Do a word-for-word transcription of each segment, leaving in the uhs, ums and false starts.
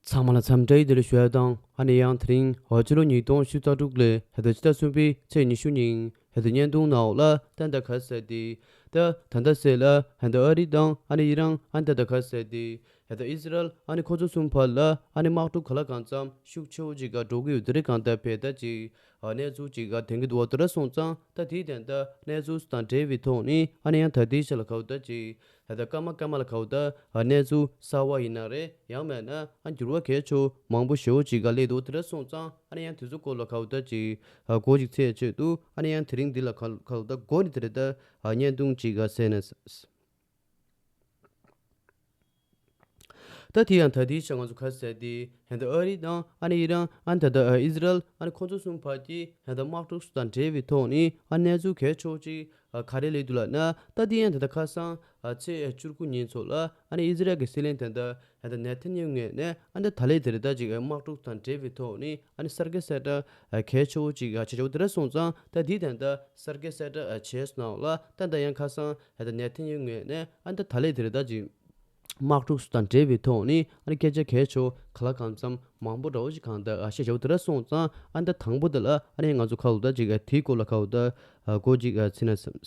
ཚང་མ་ལ་འཚམས་འདྲི་བདེ་ལེགས་ཞུ་ཡ་དང་ཨ་ནི་ཡང་དེ་རིང་འོ་ཕྱི་ལོ་ཉིས་སྟོང་ཉི་ཤུ་རྩ་དྲུག་ལོའི་ཧེ་ད་ཕྱི་ཟླ་གསུམ་པའི་ཚེས་ཉི་ཤུ་ཉིན་ཧེ་ད་བརྙན་ཐུང་ནང་ལ་ད་ད་ག་ཟེར་ཏེ་ད་ད་ད་ཟེར་ལ་ཧེ་ད་ཨ་རི་དང་ཨ་ནི་ཨི་རན་ཨ་ནི་ད་ད་ག་ཟེར་ཏེ་ཧེ་ད་ཨི་ཟི་རལ་ཨ་ནི་ཁོ་ཚོ་གསུམ་བར་ལ་ཨ་ནི་དམག་འཁྲུག་ག་ལ་གང་འཚམ་ཤུགས་ཆེ་བོ་ཅིག་ག་འགྲོ་གི་ཡོད་དེ་རེད། གང་ལྟར་བས་ད་ཅིག་ཨ་གནས་ཚུལ་ཅིག་ག་དེང་གི་འདུག་བ་དེ་འདྲ་སོང་ཙང་ད་དེའི་དོན་དག་གནས་ཚུལ་དང་འབྲེལ་བའི་ཐོག་ནས་ཨ་ནི་ཡང་ད་ལྟའི་ཆ་ལ་ག་བ་ད་ཅིག་ད་ལྟ་སྐར་མ་སྐར་མ་ལ་ག་བ་ད་ཨ་གནས་ཚུལ་གསར་བ་ཡིན་ན་རེད། ཡང་མེད་ན་ཨ་འགྱུར་བ་གལ་ཆེ་མང་པོ་ཞེ་བོ་ཅིག་ག་སླེབས་འདུག་དེ་འདྲ་སོང་ཙང་ཨ་ནི་ཡང་དེ་ཚོ་སྐོར་ལ་ག་བ་ད་ཅིག་ཨ་གོ་ཅིག་ཚད་ཆེད་དུ་ཨ་ནི་ཡང་དེ་རིང་འདི་ལ་ག་ག་བ་ད་གོ་ནི་དེ་རེད། ད་ཨ་བརྙན་ཐུང་ཅིག་ག་གསན་ན། ད་དེ་ཡང་ད་དེའི་ཆ་ང་ཚོ་ག་ཟེར་ཏེ་ཧེ་ད་ཨ་རི་དང་ཨ་ནི་ཨི་རན་ཨ་ནི་ད་ད་ཨི་ཟི་རལ་ཨ་ནི་ཁོ་ཚོ་གསུམ་བར་གྱི་ཧེ་ད་དམག་འཁྲུག་སོགས་དང་འབྲེལ་བའི་ཐོག་ནས་ཨ་གནས་ཚུལ་གལ་ཆེ་ཅིག་ཨ་ག་རེ་སླེབས་འདུག་ལབ་ན། ད་དེ་ཡང་ད་ད་ཁ་སང་ཨ་ཚེས་བཅུ་དགུ་ཉིན་ཚོ་ལ་ཨ་ནི་ཨི་ཟི་རལ་གྱི་སྲིད་བློན་དེ་འདྲ་ཧེ་ད་ནེ་ཐན་ཡ་ཧུ་ངོས་ནས་ཨ་ནི་ད་ལན་དེ་རེད། ད་ཅིག་ཨ་དམག་འཁྲུག་དང་འབྲེལ་བའི་ཐོག་ནས་ཨ་ནི་གསར་བརྗེ་གསལ་བསྒྲགས་ཨ་གལ་ཆེ་བོ་ཅིག་ཨ་བྱེད་ཆོག་དེ་འདྲ་སོང་ཙང་ད་དེ་དེ་འདྲ་གསར་བརྗེ་གསལ་བསྒྲགས་ཨ་བྱས་སོང་ལ། ད་ད་ཡང་ཁ་སང་ཧེ་ད་ནེ་ཐན་ཡ་ཧུ་ངོས་ནས་ཨ་ནི་ད་ད་ལན་དེ་རེད། ད་ཅིག་དམག་འཁྲུག་སོགས་དང་འབྲེལ་བའི་ཐོག་ནས་ཨ་ནི་སྐད་ཆ་གལ་ཆེ་ག་ལ་གང་འཚམ་མང་པོ་འདྲ་བོ་ཞིག་གང་ལྟར་ཨ་བཤད་བྱ་བ་དེ་འདྲ་སོང་ཙང་ཨ་ནི་ད་དང་པོ་དེ་ལ་ཨ་ནི་ང་ཚོ་ཁ་ལོ་ད་ཅིག་ཨ་དེའི་སྐོར་ལ་ཁ་ལོ་ད་ཨ་གོ་ཅིག་ཨ་ཚིག་ན་བསམ།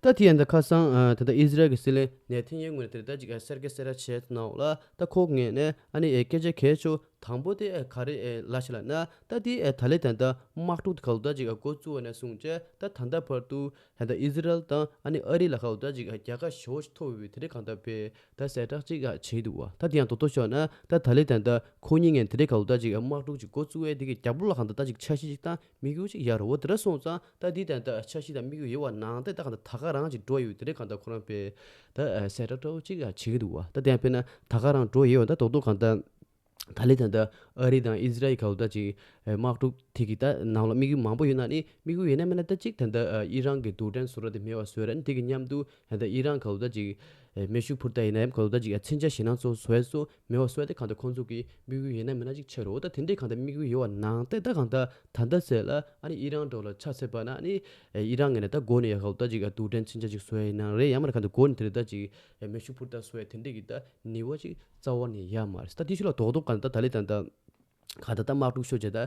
ད་དེ་ཡང་ད་ཁ་སང་ཨ་ད་ལྟ་ཨི་ཟི་རལ་གྱི་སྲིད་བློན་ནེ་ཐན་ཡ་ཧུ་ངོས་ནས་དེ་ད་ཅིག་ཨ་གསར་བརྗེ་གསལ་བསྒྲགས་བྱས་གནང་ལ། ད་ཁོ་ངོས་ནས་ཨ་ནི་ཨེ་སྐད་ཆ་གལ་ཆེ་དང་པོ་དེ་ཨེ་ག་རེ་ཨེ་ལབ་ཤག་ལབ་ན། ད་དེ་ཨེ་ད་ལན་ད་ལྟ་དམག་འཁྲུག་དེ་ཁ་ལོ་ད་ཅིག་ཨ་འགོ་བཙུགས་པ་ནས་བཟུང་བྱས་ད་ད་ལྟ་བར་དུ་ད་ལྟ་ཨི་ཟི་རལ་དང་ཨ་ནི་ཨ་རི་ལ་ཁ་ལོ་ད་ཅིག་རྒྱལ་ཁ་ཞེ་པོ་ཞིག་ཐོབ་ཡོད་པའི་དེ་འདྲའི་གང་ལྟར་བས་ད་གསལ་བསྒྲགས་ཅིག་བྱས་འདུག་བ། ད་དེ་ཡང་རྡོག་རྡོག་ཤོད་ན་ད་ད་ལན་ད་ལྟ་ཁོ་གཉིས་ངན་དེ་འདྲའི་ཁ་ལོ་ད་ཅིག་དམག་འཁྲུག་ཅིག་འགོ་བཙུགས་ཡས་དེ་གི་རྒྱབ་ལོགས་ལ་གང་ལྟར་ད་ཅིག་འཆར་གཞི་ཅིག་དང་དམིགས་ཡུལ་ཅིག་ཡོད་རེད་བ། དེ་འདྲ་སོང་ཙང་ད་དེ་ད་ལྟ་འཆར་གཞི་དང་དམིགས་ཡུལ་ཡོད་པ་ནང་བཞིན་ད་གང་ལྟར་ད་ག་རང་ཅིག་འགྲོ་ཡོད་དེ་འདྲའི་གང་ལྟར་ཁོ་རང་བས་ད་གསལ་བསྒྲགས་འདྲ་བོ་ཅིག་བྱེད་ཀྱི་འདུག་བ། ད་དེ་ཡང་དཔེར་ན་ད་ག་རང་འགྲོ་ཡོད་པ་ད་རྡོག་རྡོག་གང་ལྟར། ད་ལན་ད་ལྟ་ཨ་རི་དང་ཨི་ཟི་རལ་གྱི་ཁ་ལོ་ད་ཅིག་ཨེ་དམག་འཁྲུག་དེ་གི་ད་ནང་ལ་དམིགས་ཡུལ་མང་པོ་ཡོད་ན་ནི་དམིགས་ཡུལ་ཡོད་ན་མེད་ན་ད་ཅིག་ད་ལྟ་ཨ་ཨི་རན་གྱི་རྡུལ་ཕྲན་བཟོ་གྲྭ་དེ་མེད་པ་བཟོ་ཡ་རེད། དེ་གི་མཉམ་དུ་ད་ལྟ་ཨི་རན་གྱི་ཁ་ལོ་ད་ཅིག་ཨེ་མེ་ཤུགས་འཕུར་མདའ་ཡིན་ན་ཡང་གྱི་ཁ་ལོ་ད་ཅིག་ཨེ་མཚོན་ཆ་ཞེད་སྣང་ཚོ་བཟོ་ཡ་ཚོ་མེད་པ་བཟོ་ཡ་དེ་གང་ལྟར་ཁོང་ཚོ་གི་དམིགས་ཡུལ་ཡོད་ན་མེད་ན་ཅིག་ཆགས་རེད་བ། ད་དེ་འདྲའི་གང་ལྟར་དམིགས་ཡུལ་ཡོད་པ་ནང་བཞིན་ད་གང་ལྟར་ད་ལྟ་ཟེར་ལ་ཨ་ནི་ཨི་རན་འགྲོ་ལ་ཆ་ཚད་པ་ན་ཨ་ནི་ཨེ་ཨི་རན་ངོས་ནས་ད་འགོ་ནས་ཡ་ཁ་ལོ་ད་ཅིག་ཨེ་རྡུལ་ཕྲན་མཚོན་ཆ་ཅིག་བཟོ་ཡ་ཡིན་ན་རེད། ཡང་མིན་ན་གང་ལྟར་འགོ་ནས་དེ་རེད། ད་ཅིག་ཨེ་མེ་ཤུགས་འཕུར་མདའ་བཟོ་ཡ་དེ་འདྲའི་གི་ད་ནུས་པ་ཅིག་རྩ་བ་ནས་ཡོད་མ་རེད། ད་དེ་ཤུལ་ལ་རྡོག་རྡོག་གང་ལྟར་ད་ལན་ད་ལྟ་ག་ད་ལྟ་དམག་འཁྲུག་ཤོར་བྱས་ད་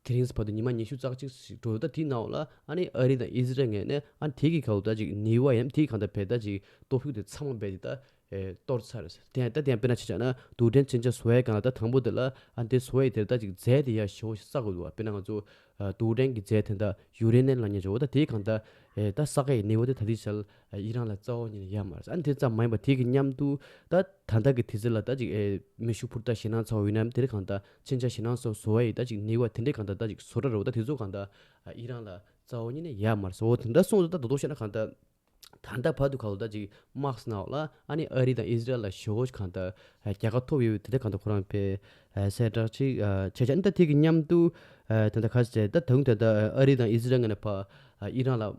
དེ་རིང་བར་དུ་ཉི་མ་ཉི་ཤུ་རྩ་གཅིག་ཞིག་འགྲོ་ཡོད། ད་དེའི་ནང་ལ་ཨ་ནི་ཨ་རི་དང་ཨི་ཟི་རལ་ངོས་ནས་ཨ་ནི་དེ་གི་ཁ་ལོ་ད་ཅིག་ནུས་པ་ཡིན་ན་དེ་གི་གང་ལྟར་བས་ད་ཅིག་སྟོབས་ཤུགས་དེ་ཚང་མ་བས་དེ་ད་ཨེ་གཏོར་ཚར་རེད། དེ་ཡང་ད་དེ་ཡང་དཔེར་ན་ཆ་བཞག་ན་རྡུལ་ཕྲན་མཚོན་ཆ་བཟོ་ཡ་གང་ལ་ད་དང་པོ་དེ་ལ་ཨ་ནི་དེ་བཟོ་ཡ་དེར་ད་ཅིག་རྫས་དེ་ཡ་ཞེ་པོ་ཞིག་བསགས་དགོས་འདུག་བ། དཔེར་ན་ང་ཚོ་ཨ་རྡུལ་ཕྲན་གྱི་རྫས་དེ་འདྲ་ཡུ་རེ་ནིམ་ལབ་མཁན་ཅིག་ཡོད། ད་དེ་གང་ལྟར་ཨེ་ད་བསགས་ཡའི་ནུས་པ་དེ་ད་ལྟའི་ཆར་ཨེ་ཨི་རན་ལ་རྩ་བ་ཉིད་ནས་ཡོད་མ་རེད། ཨ་ནི་དེ་ཙམ་མ་ཡིན་པར་དེ་གི་མཉམ་དུ་ད་ད་ལྟ་གི་དུས་ཚོད་ལ་ད་ཅིག་ཨེ་མེ་ཤུགས་འཕུར་མདའ་ཞེད་སྣང་ཚ་བོ་ཡིན་ནམ། དེ་རིང་གང་ལྟར་མཚོན་ཆ་ཞེད་སྣང་ཚ་བོ་བཟོ་བ་ཡི་ད་ཅིག་ནུས་པ་དེ་འདྲའི་གང་ལྟར་ད་ཅིག་བཟོ་གྲྭ་རེད་བ། ད་དེ་ཚོ་གང་ལྟར་ཨེ་ཨི་རན་ལ་རྩ་བ་ཉིད་ནས་ཡོད་མ་རེད། འོ་དེ་འདྲ་སོང་ཙང་ད་རྡོག་རྡོག་བཤད་ན་གང་ལྟར་ད་ལྟ་བར་དུ་ཁ་ལོ་ད་ཅིག་དམག་སྣ་ལ་ཨ་ནི་ཨ་རི་དང་ཨི་ཟི་རལ་ལ་ཞེ་པོ་ཞིག་གང་ལྟར་ཨེ་རྒྱལ་ཁ་ཐོབ་ཡོད་པའི་དེ་འདྲ་གང་ལྟར་ཁོ་རང་བས་ཨེ་གསལ་བསྒྲགས་ཅིག་ཨེ་བྱས་བྱས། ཨ་ནི་ད་དེ་གི་མཉམ་དུ་ཨེ་ད་ལྟ་ག་རེ་ཟེར། ད་དུང་ད་ལྟ་ཨ་རི་དང་ཨི་ཟི་རལ་ངོས་ནས་ཕར་ཨེ་ཨི་རན་ལ་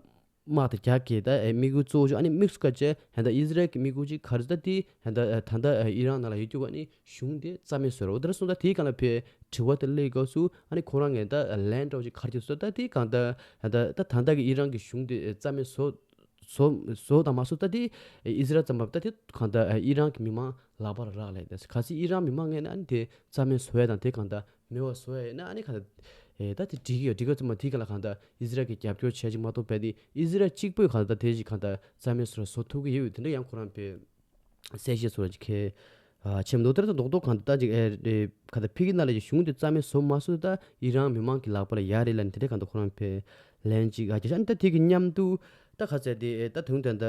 དམག་དང་རྒྱག་གི་ད་ཨེ་དམིགས་ཡུལ་གཙོ་བོ་ཅིག་ཨ་ནི་དམིགས་སུ་བཀར་བྱས་ད་ལྟ་ཨི་ཟི་རལ་གྱི་དམིགས་ཡུལ་ཅིག་ག་རེ་ཟེར། ད་དེ་ད་ལྟ་ཨེ་ད་ལྟ་ཨེ་ཨི་རན་ནང་ལ་ཡོད་རྒྱུ་ཨ་ནི་གཞུང་དེ་རྩ་མེད་བཟོ་རེད་བ། དེ་འདྲ་སོང་ཙང་དེའི་སྒང་ལ་ཕར་དྲི་བ་དེ་སླེབས་སྐབས་སུ་ཨ་ནི་ཁོ་རང་ངས་ད་ལན་འདྲ་བོ་ཅིག་ག་རེ་བྱས་སོང་། ད་དེའི་སྒང་ད་ད་ད་ད་ལྟ་གི་ཨི་རན་གྱི་གཞུང་དེ་རྩ་མེད་བཟོ་བཟོ་བཟོ་དང་མ་བཟོ་ད་དེ་ཨི་ཟི་རལ་ཙམ་མ་ད་དེ་གང་ལྟར་ཨི་རན་གྱི་མི་མང་ལག་པར་རག་ལས། ད་གལ་སྲིད་ཨི་རན་མི་མང་ངོས་ནས་ཨ་ནི་དེ་རྩ་མེད་བཟོ་ཡ་དང་དེ་གང་ལྟར་མེད་པ་བཟོ་ཡ་ཡིན་ན་ཨ་ནི་གང་ལྟར་ཨེ་ད་དེ་འགྲིག་གི་ཡོད། འགྲིག་གི་ཙམ་མ་དེ་གང་ལ་གང་ལྟར་ཨི་ཟི་རལ་གྱི་རྒྱབ་སྐྱོར་བྱས་ཅིག་མ་གཏོགས་རྦད་དེ་ཨི་ཟི་རལ་གཅིག་པོས་གང་ལྟར་དེ་ཞིག་གང་ལྟར་རྩ་མེད་བཟོ་ར་བཟོ་ཐུབ་ཀྱི་ཡོད་དེ་འདྲ་ཡང་ཁོ་རང་པའི་གསལ་བཤད་བཟོ་ར་ཅིག་གལ་ཨ་ཆེན་མདོག་ལྟར་ད་རྡོག་རྡོག་གང་ལྟར་ད་ཅིག་ཨེ་ཨེ་གང་ལྟར་ཕ་གི་ནང་ལ་ཅིག་གཞུང་དེ་རྩ་མེད་བཟོ་མ་བཟོ་ད་ཨི་རན་མི་མང་གི་ལག་པ་ལ་ཡ་རེད་ལབ་ནས་དེ་འདྲ་གང་ལྟར་ཁོ་རང་པའི་ལན་ཅིག་ཨ་རྒྱ་ཤ་ཨ་ནི་ད་དེ་གི་མཉམ་དུ་ད་ག་ཚད་དེ་ཨེ་ད་དུང་ད་ད་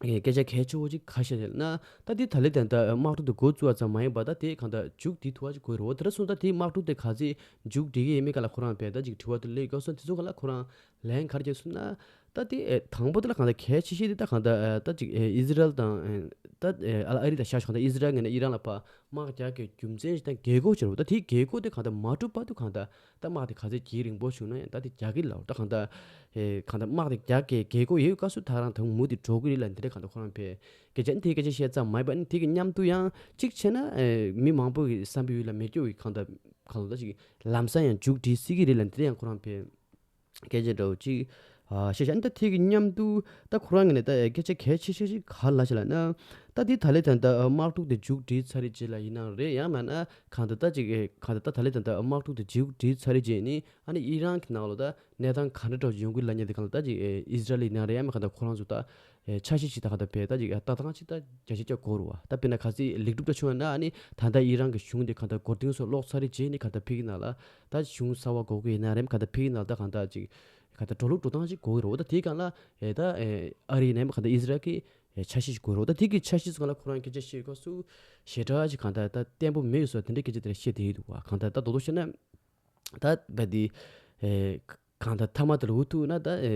སྐད་ཆ་གལ་ཆེ་བོ་ཅིག་ཁ་ཤས་ལ་ན། ད་དེ་ད་ལན་དེ་འདྲ་དམག་འཁྲུག་དེ་འགོ་བཙུགས་པ་ཙམ་མ་ཡིན་པར་ད་དེ་གང་ལྟར་མཇུག་སྒྲིལ་ཐུབ་པ་ཅིག་དགོས་རེད་བ། དེ་འདྲ་སོང་ཙང་དེ་དམག་འཁྲུག་དེ་ག་ཚོད་མཇུག་སྒྲིལ་གྱི་ཡིན་མིན་སྒང་ལ་ཁོ་རང་བས་ད་ཅིག་དྲི་བ་དེ་སླེབས་སྐབས་སུ་དེ་ཚོ་སྒང་ལ་ཁོ་རང་ལན་ག་རེ་བྱས་སོང་ན། ད་དེ་ཨེ་དང་པོ་དེ་ལ་གང་ལྟར་གལ་ཆེ་ཤོས་དེ་ད་གང་ལྟར་ཨེ་ད་ཅིག་ཨེ་ཨི་ཟི་རལ་དང་ཨེ་ད་ཨེ་ཨ་ཨ་རི་དང་བཞག་ཆོག་ད་ཨི་ཟི་རལ་ངོས་ནས་ཨི་རན་ལ་ཕར་དམག་རྒྱག་གི་རྒྱུ་མཚན་ཞིག་དང་དགོས་མཁོ་ཅིག་རེད་བ། ད་དེའི་དགོས་མཁོ་དེ་གང་ལྟར་མ་གྲུབ་བར་དུ་གང་ལྟར། ད་དམག་དེ་ག་ཚོད་རྒྱུན་རིང་པོ་བྱུང་ན་ཡང་ད་དེ་རྒྱག་གི་ལ། ད་གང་ལྟར་ཨེ་གང་ལྟར་དམག་དེ་རྒྱག་གི་དགོས་མཁོ་ཡོད་སྐབས་སུ་ད་རང་ད་མུ་མཐུད་འགྲོ་གི་རེད་ལབ་འདི་འདྲ་གང་ལྟར་ཁོ་རང་བས་སྐད་ཆ་དེ་སྐད་ཆ་བཤད་ཙམ་མ་ཡིན་པ་ནི་དེ་གི་མཉམ་དུ་ཡང་གཅིག་བྱས་ན་ཨེ་མི་མང་པོ་གི་བསམ་པའི་ཡུལ་ལ་མེད་སྐྱོ་གི་གང་ལྟར་གང་ལྟར་ཅིག་ལམ་སང་ཡང་མཇུག་སྒྲིལ་སྲིད་ཀྱི་རེད་ལབ་འདི་འདྲ་ཡང་ཁོ་རང་བས་སྐད་ཆ་འདྲ་བོ་ཅིག་ ཨ་ཤེས་ཤག་ཨ་ནི་ད་དེ་གི་མཉམ་དུ་ད་ཁོ་རང་གི་ནས་ད་སྐད་ཆ་གལ་ཆེ་ཤོས་ཤིག་ག་རེ་ལབ་ཤག་ལབ་ན། ད་དེ་ད་ལེ་ད་ད་དམག་འཁྲུག་དེ་མཇུག་སྒྲིལ་ཚར་རེད་ཅེས་ལ་ཡིན་ནའང་རེད། ཡང་མིན་ན་གང་ལྟར་ད་ཅིག་གང་ལྟར་ད་ད་ལེ་ད་ད་དམག་འཁྲུག་དེ་མཇུག་སྒྲིལ་ཚར་རེད་ཅེས་ནི་ཨ་ནི་ཨི་རན་གྱི་ནང་ལོགས་ད་གནས་སྟངས་ག་འདྲ་འདྲ་ཡོང་གི་ལབ་མཁན་དེ་གང་ལྟར་ད་ཅིག་ཨི་ཟི་རལ་ཡིན་ནའང་རེད། ཡང་མིན་གང་ལྟར་ཁོ་རང་ཚོ་ད་འཆར་གཞི་ཞིག་ད་གང་ལྟར་བས་ད་ཅིག་ལྟ་སྟངས་ཅིག་ད་རྒྱ་ཆེ་ཆ་དགོས་རེད་བ། ད་དཔེར་ན་གལ་སྲིད་ལེགས་གྲུབ་འདྲ་བྱུང་བ་ན་ཨ་ནི་ད་ལྟ་ཨི་རན་གྱི་གཞུང་དེ་གང་ལྟར་མགོ་རྟིང་སོགས་སློག་ཚར་རེད་ཅེས་ནི་གང་ལྟར་ཕ་གི་ནང་ལ་ད་གཞུང་གསར་བ་དགོས་ཀྱི་ཡིན་ན་རེད། གང་ལྟར་ཕ་གི་ནང་ལ་ད་གང་ལྟར་ཅིག་གང་ལྟར་འགྲོ་ལུགས་འགྲོ་སྟངས་ཅིག་དགོས་ཀྱི་རེད་བ། ད་དེའི་སྒང་ལ་ཨེ་ད་ཨེ་ཨ་རི་ནས་གང་ལྟར་ཨི་ཟི་རལ་གྱི་ཨེ་འཆར་གཞི་ཞིག་དགོས་རེད་བ། ད་དེ་གི་འཆར་གཞི་སྒང་ལ་ཁོ་རང་སྐད་ཆ་བཤད་སྐབས་སུ་ཞེ་དྲག་ཅིག་གང་ལྟར་ད་བརྟན་པོ་མེད་བཟོ་དེ་འདྲའི་སྐད་ཆ་དེ་འདྲ་བཤད་བསྡད་ཡོད་འདུག་བ། གང་ལྟར་ད་རྡོག་རྡོག་བཤད་ན་ད་བས་དེ་ཨེ་གང་ལྟར་མཐའ་མ་དེ་ལ་འུ་ཐུག་ན་ད་ཨེ་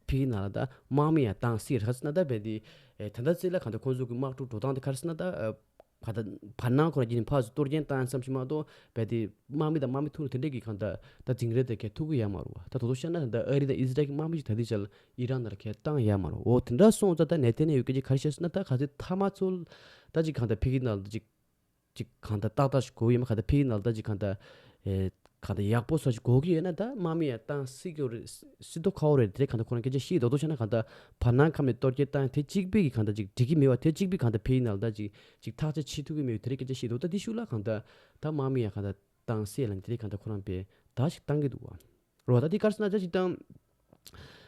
ཕ་གི་ནང་ལ་ད་དམག་མི་ཡང་བཏང་སྲིད་རེད་ཟེར་ན། ད་བས་དེ་ཨེ་ད་ལྟ་ཚེ་ལ་གང་ལྟར་ཁོང་ཚོ་གི་དམག་འཁྲུག་འགྲོ་སྟངས་དེ་ག་རེ་ཟེར་ན་ད་ཨེ་གང་ལྟར་བར་སྣང་ཁོ་རང་གིས་ནི་ཕར་ཚུར་གཏོར་སྐྱོན་བཏང་ཙམ་ཞིག་མ་གཏོགས་བས་དེ་དམག་མི་དང་དམག་མི་ཐུག་ནས་དེ་འདྲས་ཀྱི་གང་ལྟར་ད་འཛིང་རེས་དེ་གས་ཐུབ་ཀྱི་ཡོད་མ་རེད་བ། ད་དོ་དོ་བཤད་ན་ད་ཨ་རི་དང་ཨི་ཟི་རལ་གྱི་དམག་མི་ཞིག་ད་ལྟའི་ཆར་ཨི་རན་ནང་ལ་གས་བཏང་ཡོད་མ་རེད། འོ་དེ་འདྲ་སོང་ཙང་ད་ནེ་ཐན་ཡ་ཧུ་སྐད་ཆ་ག་རེ་བཤད་ཟེར་ན། ད་ག་ཚོད་མཐའ་མ་ཚོ་ད་ཅིག་གང་ལྟར་ཕ་གི་ནང་ལ་ཅིག་ཅིག་གང་ལྟར་ཏག་ཏག་ཞིག་དགོས་ཡོད་མ། གང་ལྟར་ཕ་གི་ནང་ལ་ད་ཅིག་གང་ལྟར་ཨེ་གང་ལྟར་ཡག་པོ་ས་ཞིག་དགོས་ཀྱི་ཡོད་ན་ད་དམག་མི་ཡང་བཏང་སྲིད་ཀྱི་རེད། སྲིད་དོ་ཁ་བོ་རེད། དེ་གང་ལྟར་ཁོ་རང་སྐད་ཆ་བཤད་དོ་དོ་བྱས་ན་གང་ལྟར་བར་སྣང་ཁམས་ནས་གཏོར་སྐྱོན་བཏང་དེ་གཅིག་པའི་གི་གང་ལྟར་ཅིག་འགྲིག་གི་མེད་བ། དེ་གཅིག་པའི་གང་ལྟར་ཕ་གི་ནང་ལ་ད་ཅིག་ཅིག་ཐག་གཅོད་བྱེད་ཐུབ་ཀྱི་མེད་བ། དེ་རེད་སྐད་ཆ་བཤད་དོ། ད་དེ་ཤུགས་ལ་གང་ལྟར་ད་དམག་མི་ཡང་གང་ལྟར་བཏང་སྲིད་ལ་དེ་རེད་གང་ལྟར་ཁོ་རང་པས་ད་ཞིག་བཏང་གི་འདུག་བ། རོ་ད་དེ་གར་སོང་ན་ཅི་ཞིག་དང་།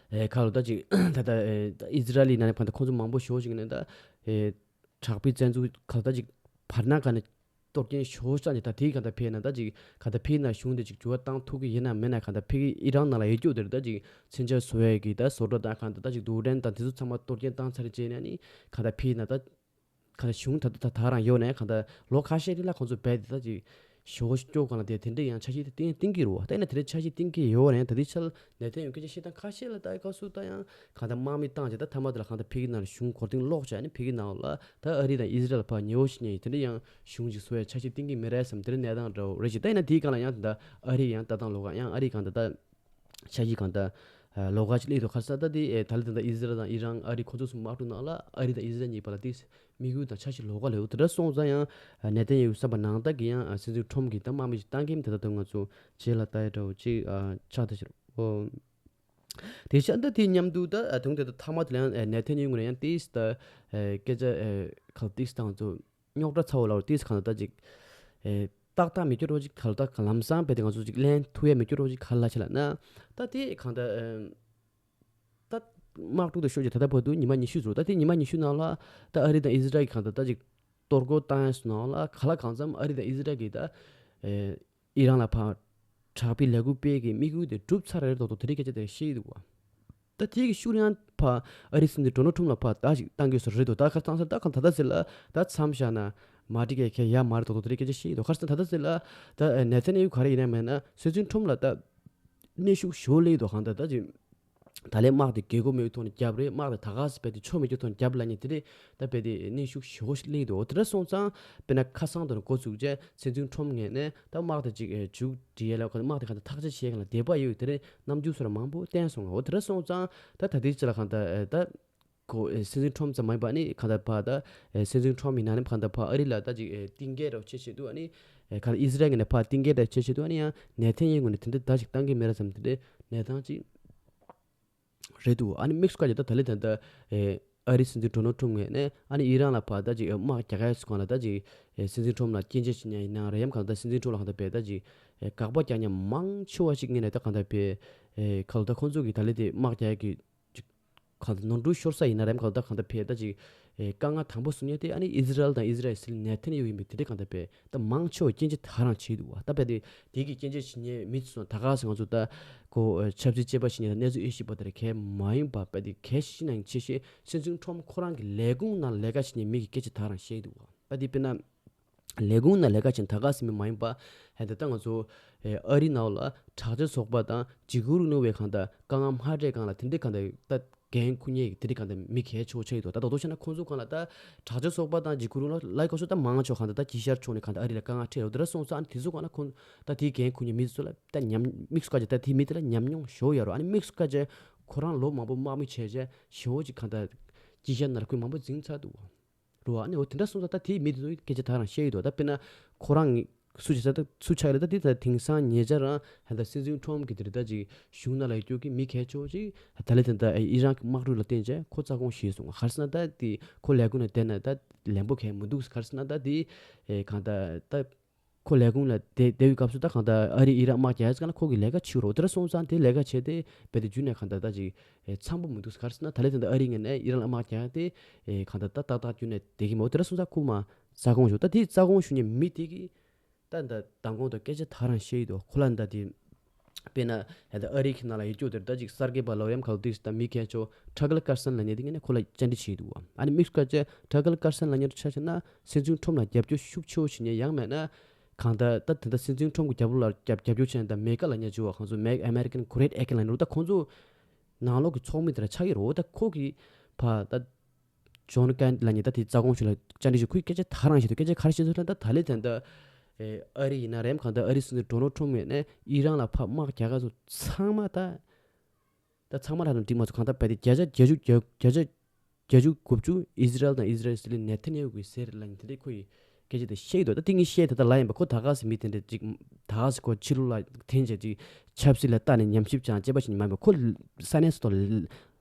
ཨེ་ཁ་ལོ་ད་ཅིག་ད་ལྟ་ཨེ་ད་ཨི་ཟི་རལ་ལི་ནང་ནས་གང་ལྟར་ཁོང་ཚོ་མང་པོ་ཞེ་པོ་ཞིག་ནས་ད་ཨེ་དྲག་པོའི་བཙན་འཛུལ་ཁ་ལོ་ད་ཅིག་བར་སྣང་གང་ནས་གཏོར་སྐྱོན་ཞེ་པོ་བཏང་ནས་ད་དེའི་གང་ལྟར་ཕེབས་ན་ད་ཅིག་གང་ལྟར་ཕེབས་ན་གཞུང་དེ་ཅིག་འགྱུར་བ་བཏང་ཐུབ་ཀྱི་ཡིན་ན་མིན་ན། གང་ལྟར་ཕེབས་ཀྱི་ཨི་རན་ནང་ལ་ཡོད་རྒྱུ་དེར་ད་ཅིག་མཚོན་ཆ་བཟོ་ཡས་ཀྱི་ད་བཟོ་གྲྭ་དང་གང་ལྟར་ད་ཅིག་རྡུལ་ཕྲན་དང་དེ་ཚོ་ཚང་མ་གཏོར་སྐྱོན་བཏང་ཚར་རྗེས་ནས་ནི་གང་ལྟར་ཕེབས་ན་ད། གང་ལྟར་གཞུང་ད་ད་ད་རང་ཡོད་ནས་གང་ལྟར་ལོ་ཁ་ཤས་རིང་ལ་ཁོང་ཚོ་རྦད་དེ་ད་ཅིག་ཞོ་སྐྱོ་གང་ལ་དེ་དེ་འདྲས་ཡང་འཆར་གཞི་དེ་བཏིང་བཏིང་གི་རེད་བ། ད་ཡིན་ན་དེ་འདྲས་འཆར་གཞི་བཏིང་གི་ཡོད་ནས་ད་དེ་ཆར་ནེ་ཐན་ཡ་ཧུ་སྐད་ཆ་བཤད་སྟངས་ཁ་ཤས་ལ་ད་སྐབས་སུ་ད་ཡང་གང་ལྟར་དམག་མི་བཏང་བྱས་ད་མཐའ་མ་དེ་ལ་གང་ལྟར་ཕ་གི་ནང་ལ་གཞུང་མགོ་རྟིང་སློག་བྱས་ནས་ཕ་གི་ནང་ལ་ད་ཨ་རི་དང་ཨི་ཟི་རལ་བར་ཉེ་བོ་ཞིག་ཉེ་དེ་འདྲས་ཡང་གཞུང་ཅིག་བཟོ་ཡ་འཆར་གཞི་བཏིང་གི་མི་རེད་བསམ་དེ་འདྲས་གནས་སྟངས་འདྲ་བོ་རེད་ཅིག་ད་ཡིན་ན་དེའི་སྒང་ལ་ཡང་ད་ཨ་རི་ཡང་ལྟ་སྟངས་ལོགས་ཀ་ཡང་ཨ་རི་གང་ལྟར་ད། འཆར་གཞི་གང་ལྟར་ལོགས་ཀ་ཅིག་སླེབས་འདུག་ཁ་སང་ད་དེ་ད་ལྟ་ད་ལྟ་ཨི་ཟི་རལ་དང་ཨི་རན་ཨ་རི་ཁོ་ཚོ་གསུམ་དམག་འཁྲུག་ནང་ལ་ཨ་རི་དང་ཨི་ཟི་རལ་གཉིས་བར་ལ་དེ་དམིགས་ཡུལ་དང་འཆར་གཞི་ལོགས་ཀ་ལས་འོ་དེ་འདྲ་སོང་ཙང་ཡང་ནེ་ཐན་ཡ་ཧུ་བསམ་པ་ནང་ལྟར་གྱི་ཡང་སྲིད་འཛིན་ཁྲོམ་གྱི་ད་དམག་མི་ཞིག་བཏང་གིན་ད་ལྟ་ད་ང་ཚོ་རྗེས་ལ་ལྟ་ཡ་འདྲ་བོ་ཅིག་ཆགས་བསྡད་ཤག་འོ་དེ་ཤ་ད་དེ་མཉམ་དུ་ད་དུང་དེ་ད་མཐའ་མ་དེ་ལ་ཡང་ནེ་ཐན་ཡ་ཧུ་ངོས་ནས་ཡང་ཏིས་ད་སྐད་ཆ་ཁ་ཏིས་ད་ང་ཚོ། རྙོག་དྲ་ཚ་བོ་ལ་ཏིས་གང་ལྟར་ཅིག་ཨེ་ཏག་ཏག་མི་སྐྱོ་རོ་ཅིག་ག་ལ་ད་ལམ་སང་བས་ཏེ་ང་ཚོ་ཅིག་ལན་ཐུབ་ཡ་མི་སྐྱོ་རོ་ཅིག་ག་ལ་ཆེ་ལ་ན། ད་དེ་གང་ལྟར་ཨེམ། ད་དམག་འཁྲུག་དང་ཤོག་ཅིག་ད་ལྟ་བར་དུ་ཉི་མ་ཉི་ཤུ་ཙམ། ད་དེ་ཉི་མ་ཉི་ཤུ་ནང་ལ་ད་ཨ་རི་དང་ཨི་ཟི་རལ་གྱི་གང་ལྟར་ད་ཅིག་གཏོར་རྒོལ་བཏང་ཡ་སོང་ནང་ལ་ག་ལ་གང་འཚམ་ཨ་རི་དང་ཨི་ཟི་རལ་གྱི་ད་ཨེ་ཨི་རན་ལ་ཕར་དྲག་པོའི་ལས་འགུལ་སྤེལ་གྱི་དམིགས་ཡུལ་དེ་འགྲུབ་ཚར་རེད་དོ་དོ་དེ་རིགས་སྐད་ཆ་དེ་བཤད་ཀྱི་འདུག་བ། ད་དེ་གི་ཤུགས་ཡང་ཕ་ཨ་རི་སྲིད་འཛིན་ཌོ་ནལ་ཊམ་ལ་ཕ་ད་ཞིག་བཏང་དགོས་སུ་རེད་དོ། ད་ཁར་བཏང་ས་ད་གང་ད་ད་ཟེར་ལ་ད་མཚམས་བཞག་ན་མ་འགྲིག་གི་གལ་ཡ་མ་རེད་དོ་དོ་དེ་རིགས་སྐད་ཆ་བཤད་ཀྱི་འདུག་ཁར་སང་ད་ད་ཟེར་ལ་ད་ནེ་ཐན་ཡ་ཧུ་ག་རེ་ཡིན་ན་མེད་ན་སྲིད་འཛིན་ཊམ་ལ་ད་གནོན་ཤུགས་ཞོ་ལེ་དོ་གང་ད་ད་ཅིག་ད་ལན་དམག་དེ་རྒྱལ་སྒོ་མེད་ཐོག་ནས་རྒྱབ་རེད། དམག་དེ་ད་ག་སེ་བས་དེ་ཆོ་མེད་རྒྱུ་ཐོག་ནས་རྒྱབ་ལ་ཉེ་དེ་རེད། ད་བས་དེ་གནོན་ཤུགས་ཞོ་ལེ་དོ་དེ་ར་སོང་ཙང་དཔེར་ན་ཁ་སང་དུ་འགོ་ཚུགས་རྗེས་སྲིད་འཛིན་ཁྲོམ་ངོས་ནས་ད་དམག་དེ་ཅིག་ཨེ་མཇུག་སྒྲིལ་ཡས་ལ་ཁོ་དམག་དེ་ག་ད་ཐག་གཅོད་བྱེད་མཁན་ལ་དད་པ་ཡོད་དེ་རེད་ནམ་རྒྱུན་སོ་ར་མང་པོ་བསྟན་སོང་ང་། འོ་དེ་ར་སོང་ཙང་ད་ད་ལྟའི་ཆ་ལ་གང་ད་ཨེ་ད་ཁོ་ཨེ་སྲིད་འཛིན་ཁྲོམ་ཙམ་མ་ཡིན་པ་ནི་གང་ད་ཕ་ད་ཨེ་སྲིད་འཛིན་ཁྲོམ་ཡིན་ན་ནི་གང་ད་ཕ་ཨ་རི་ལ་ད་ཅིག་ཨེ་གཏིང་སྐྱེལ་རོགས་བྱེད་བྱེད་དུ་ཨ་ནི་ཨེ་ག་ཨི་ཟི་རལ་ངོས་ནས་ཕ་གཏིང་སྐྱེལ་རོགས་བྱེད་བྱེད་དུ་ཨ་ནི་ཡང་ནེ་ཐན་ཡ་ཧུ་ངོས་ནས་དེ་འདྲ་ད་ཅིག་བཏང་གི་མེད་ར་བསམ་དེ་འདྲའི་གནས་སྟངས་ཅིག་རེད་འདུག་ཨ་ནི་དམིགས་སུ་བཀར་ཏེ་ད་ད་ལེ་ད་ལྟ་ཨེ་ཨ་རིའི་སྲིད་འཛིན་ཌོ་ནལ་ཊམ་ངོས་ནས་ཨ་ནི་ཨི་རན་ལ་ཕར་ད་ཅིག་ཨེ་དམག་རྒྱག་ཡ་སུ་གང་ལ་ད་ཅིག་ཨེ་སྲིད་འཛིན་ཁྲོམ་ལ་སྐྱོན་བརྗོད་བྱེད་མཁན་ཡིན་ན་རེད་ཡམ་གང་ད་སྲིད་འཛིན་ཁྲོམ་ལ་གང་ད་བས་ད་ཅིག་ཨེ་དགག་པ་རྒྱག་མཁན་མང་ཆེ་བ་ཞིག་ངོས་ནས་ད་གང་ད་བས་ཨེ་ག་ལ་ད་ཁོང་ཚོ་གི་ད་ལེ་དེ་དམག་རྒྱག་ཡ་གི་ཅིག་གང་ད་ནོར་འཁྲུལ་ཤོར་ས་ཡིན་ན་རེད་ཡམ་གང་ད་གང་ད་བས་ད་ཅིག་ཨེ་དཀའ་ངལ་དང་པོ་སུ་ཉེ་དེ་ཨ་ནི་ཨི་ཟི་རལ་དང་ཨི་ཟི་རལ་སྲིད་ནེ་ཐན་ཡ་ཧུ་ཡིན་པས་དེ་འདྲ་གང་ད་བས། ད་མང་ཆེ་བ་སྐྱོན་བརྗོད་ད་རང་བྱེད་འདུག་བ། ད་བས་དེ་དེ་གི་སྐྱོན་བརྗོད་བྱེད་མཁན་མི་ཚོ་ད་ག་ཟེ་ང་ཚོ་ད་ཁོ་ཨ་ཆབ་སྲིད་དཔྱད་པ་བྱེད་མཁན་དང་གནས་ཚུལ་དབྱེ་ཞིབ་པ་དེ་རེད་གལ་མ་ཡིན་པ་བས་དེ་གལ་ཤེས་ནང་ཆེ་ཤེས་སྲིད་འཛིན་ཁྲོམ་ཁོ་རང་གི་ལས་ཁུངས་ནང་ལས་ཀ་བྱེད་མཁན་མི་གི་སྐད་ཆ་ད་རང་བཤད་འདུག་བ། ད་དེ་དཔེར་ན་ལས་ཁུངས་ནང་ལས་ཀ་བྱེད་མཁན་ད་ག་ཟེ་མི་མ་ཡིན་པ་ཧེ་ད་ད་ང་ཚོ་ཨ་རི་ནང་ལ་དྲག་ཆས་ཚོགས་པ་དང་འཇིགས་སྐུལ་རིག་གནས་བས་གང་ད་དཀའ་ངལ་མ་འཕྲད་གང་ལ་དེ་འདྲའི་གང་ད་ད་འགན་འཁུར་མཁན་གྱི་དེ་རིགས་གང་ལྟར་མི་གལ་ཆེ་བོ་ཆགས་ཡོད་དོ། ད་ད་དོ་བྱས་ན་ཁོང་ཚོ་གང་ལ་ད་དྲག་ཆས་ཚོགས་པ་དང་འཇིགས་སྐུལ་རིག་གནས་ལ་ལའི་ཁོ་ཚོ་ད་མང་ཆོག་གང་ལྟར་ད་དཀྱིལ་ཤར་ཕྱོགས་ནས་གང་ལྟར་ཨ་རི་ལ་དཀའ་ངལ་འཕྲད་ཡོད་དེ་ར་སོང་ཙང་ཨ་ནི་དེ་ཚོ་གང་ལ་ཁོང་ད་དེའི་འགན་འཁུར་མཁན་མི་ཚོ་ལ་ད་ཉམས་དམིགས་སུ་བཀར་བྱས་ད་དེའི་མི་དེ་ལ་ཉམས་མྱོང་ཞེ་པོ་ཡོད་རེད། ཨ་ནི་དམིགས་སུ་བཀར་བྱས་ཁོ་རང་ལོ་མང་པོ་དམག་མི་བྱས་བྱས་ཞེ་པོ་ཅིག་གང་ལྟར་དཀྱིལ་ཤར་ནང་ལ་ཁོས་མང་པོ་འཛིང་ཚར་འདུག་རེད་བ། ཨ་ནི་འོ་དེ་འདྲ་སོང་ཙང་ད་དེའི་མི་དེ་ཚོ་སྐད་ཆ་ད་རང་བཤད་ཡོད་དོ། ད་དཔེར་ན་ཁོ་རང་གི་ སུ་ཆགས་ད་སུ་ཆགས་རེད། ད་དེ་ད་དེང་སང་ཉེ་ཆར་རང་ད་སྲིད་འཛིན་ཁྲོམ་གྱི་དེ་རེད། ད་ཅིག་གཞུང་ནང་ལ་ཡོད་རྒྱུ་གི་མི་གལ་ཆེ་བ་ཅིག་ད་ལས་དེ་ད་ཨི་རན་གྱི་དམག་འཁྲུག་ལ་བརྟེན་བྱས་ཁོ་རྩ་དགོངས་བཞེས་སོང་། ག་རེ་ཟེར་ན་ད་དེ་ཁོ་ལས་ཁུངས་ལ་བསྡད་ན་ད་ལན་པོ་གལ་མི་འདུག་ག་རེ་ཟེར་ན་ད་དེ་ཨེ་གང་ད་ད་ཁོ་ལས་ཁུངས་ལ་བསྡད་བསྡད་པའི་སྐབས་སུ་ད་གང་ད་ཨ་རི་ཨི་རན་དམག་རྒྱག་ཡ་ཟེར་ན་ཁོ་གི་ལས་ཀ་བྱེད་རོགས། དེ་འདྲ་སོང་ཙང་དེ་ལས་ཀ་བྱས་ཏེ་བས་དེ་རྒྱུན་ནས་གང་ད་ད་ཅིག་ཨེ་འཚམ་པོ་མི་འདུག་ག་རེ་ཟེར་ན་ད་ལས་དེ་ད་ཨ་རི་ངོས་ནས་ཨི་རན་ལ་དམག་རྒྱག་ཡ་དེ་ཨེ་གང་ད་ད་ཏག་ཏག་རྒྱུན་ནས་བསྡད་ཀྱི་མ་འོ། དེ་འདྲ་སོང་ཙང་ཁོ་མ་རྩ་དགོངས་ཞུ། ད་དེ་རྩ་དགོངས་ཞུ་མཁན་མི་དེ་གི་ད་ད་མདང་དགོང་དུ་སྐད་ཆ་ད་རང་བཤད་ཡི་འདུག་ཁོ་ལ་ད་དེ་དཔེར་ན་ད་ཨ་རི་གི་ནང་ལ་ཡོད་རྒྱུ་དེར་ད་ཅིག་གསར་འགོད་པ་ལོ་ཡམ་ཁལ་ཏིག་ད་མི་མཁས་མཆོག་ཁྲ་གལ་ཀར་སན་ལ་ཉེ་དེ་ངས་ནས་ཁོ་ལ་བཅར་འདྲི་བྱས་འདུག་ཨ་ནི་དམིགས་སུ་བཀར་བྱས་ཁྲ་གལ་ཀར་སན་ལ་ཉེ་ཆ་བྱས་ན་སྲིད་འཛིན་ཁྲོམ་ལ་རྒྱབ་སྐྱོར་ཤུགས་ཆེ་བོ་བྱེད་མཁན་ཡང་མེད་ན་གང་ད་ད་དེ་འདྲ་སྲིད་འཛིན་ཁྲོམ་གྱི་རྒྱབ་ལོགས་ལ་རྒྱབ་རྒྱབ་སྐྱོར་བྱས་ནས་ད་མེ་ཀ་ལ་ཉེ་བྱུང་བ་ཁོང་ཚོ་Make American Great Again་ལ་ཉེ་རུ་ད་ཁོང་ཚོ་ནང་ལོགས་ཀྱི་ཚོགས་མི་དེ་ལ་ཆགས་ཀྱི་རེད། འོ་ད་ཁོ་གི་ཕ་ད་ཇོན་ཀན་ལ་ཉེ་ད་དེ་རྩ་དགོངས་ཞུ་ལ་བཅར་འདྲི་ཞུ་ཁོས་སྐད་ཆ་ད་རང་བཤད་འདུག་སྐད་ཆ་ག་རེ་བཤད་འདུག་ལ་ད་ད་ལས་དེ་འདྲ་ཨེ་ཨ་རི་ཡིན་ན་རེམ་གང་ལྟར་ཨ་རི་སྲིད་འཛིན་ཌོ་ནལ་ཁྲོམ་ཡིན་ནས་ཨི་རན་ལ་ཕར་དམག་རྒྱག་ག་ཚོ་ཚང་མ་ད་ད་ཚང་མ་རག་དང་འགྲིག་མ་ཚོ་གང་ལྟར་བས་ཏེ་བརྒྱ་ཆ་བརྒྱད་ཅུ་བརྒྱ་བརྒྱ་ཆ་བརྒྱད་ཅུ་དགུ་བཅུ་ཨི་ཟི་རལ་དང་ཨི་ཟི་རལ་སྲིད་བློན་ནེ་ཐན་ཡ་ཧུ་གི་ཟེར་ལ་ནི་དེ་འདྲའི་ཁོ་ཡི་སྐད་ཆ་དེ་བཤད་འདུག་ད་དེ་ངས་བཤད་ད་ལྟ་ལ་ཡིན་པ་ཁོ་ད་ག་སེ་མི་དེ་འདྲ་ཅིག་ད་ག་སེ་ཁོ་ཕྱི་ལོགས་ལ་འཐེན་བྱས་ཅིག་ཆབ་སྲིད་ལ་ལྟ་ནས་ཉམས་ཞིབ་ཅང་བྱས་པ་ཞིག་མ་ཡིན་པ་ཁོ་ས་གནས་སུ་ཐོག་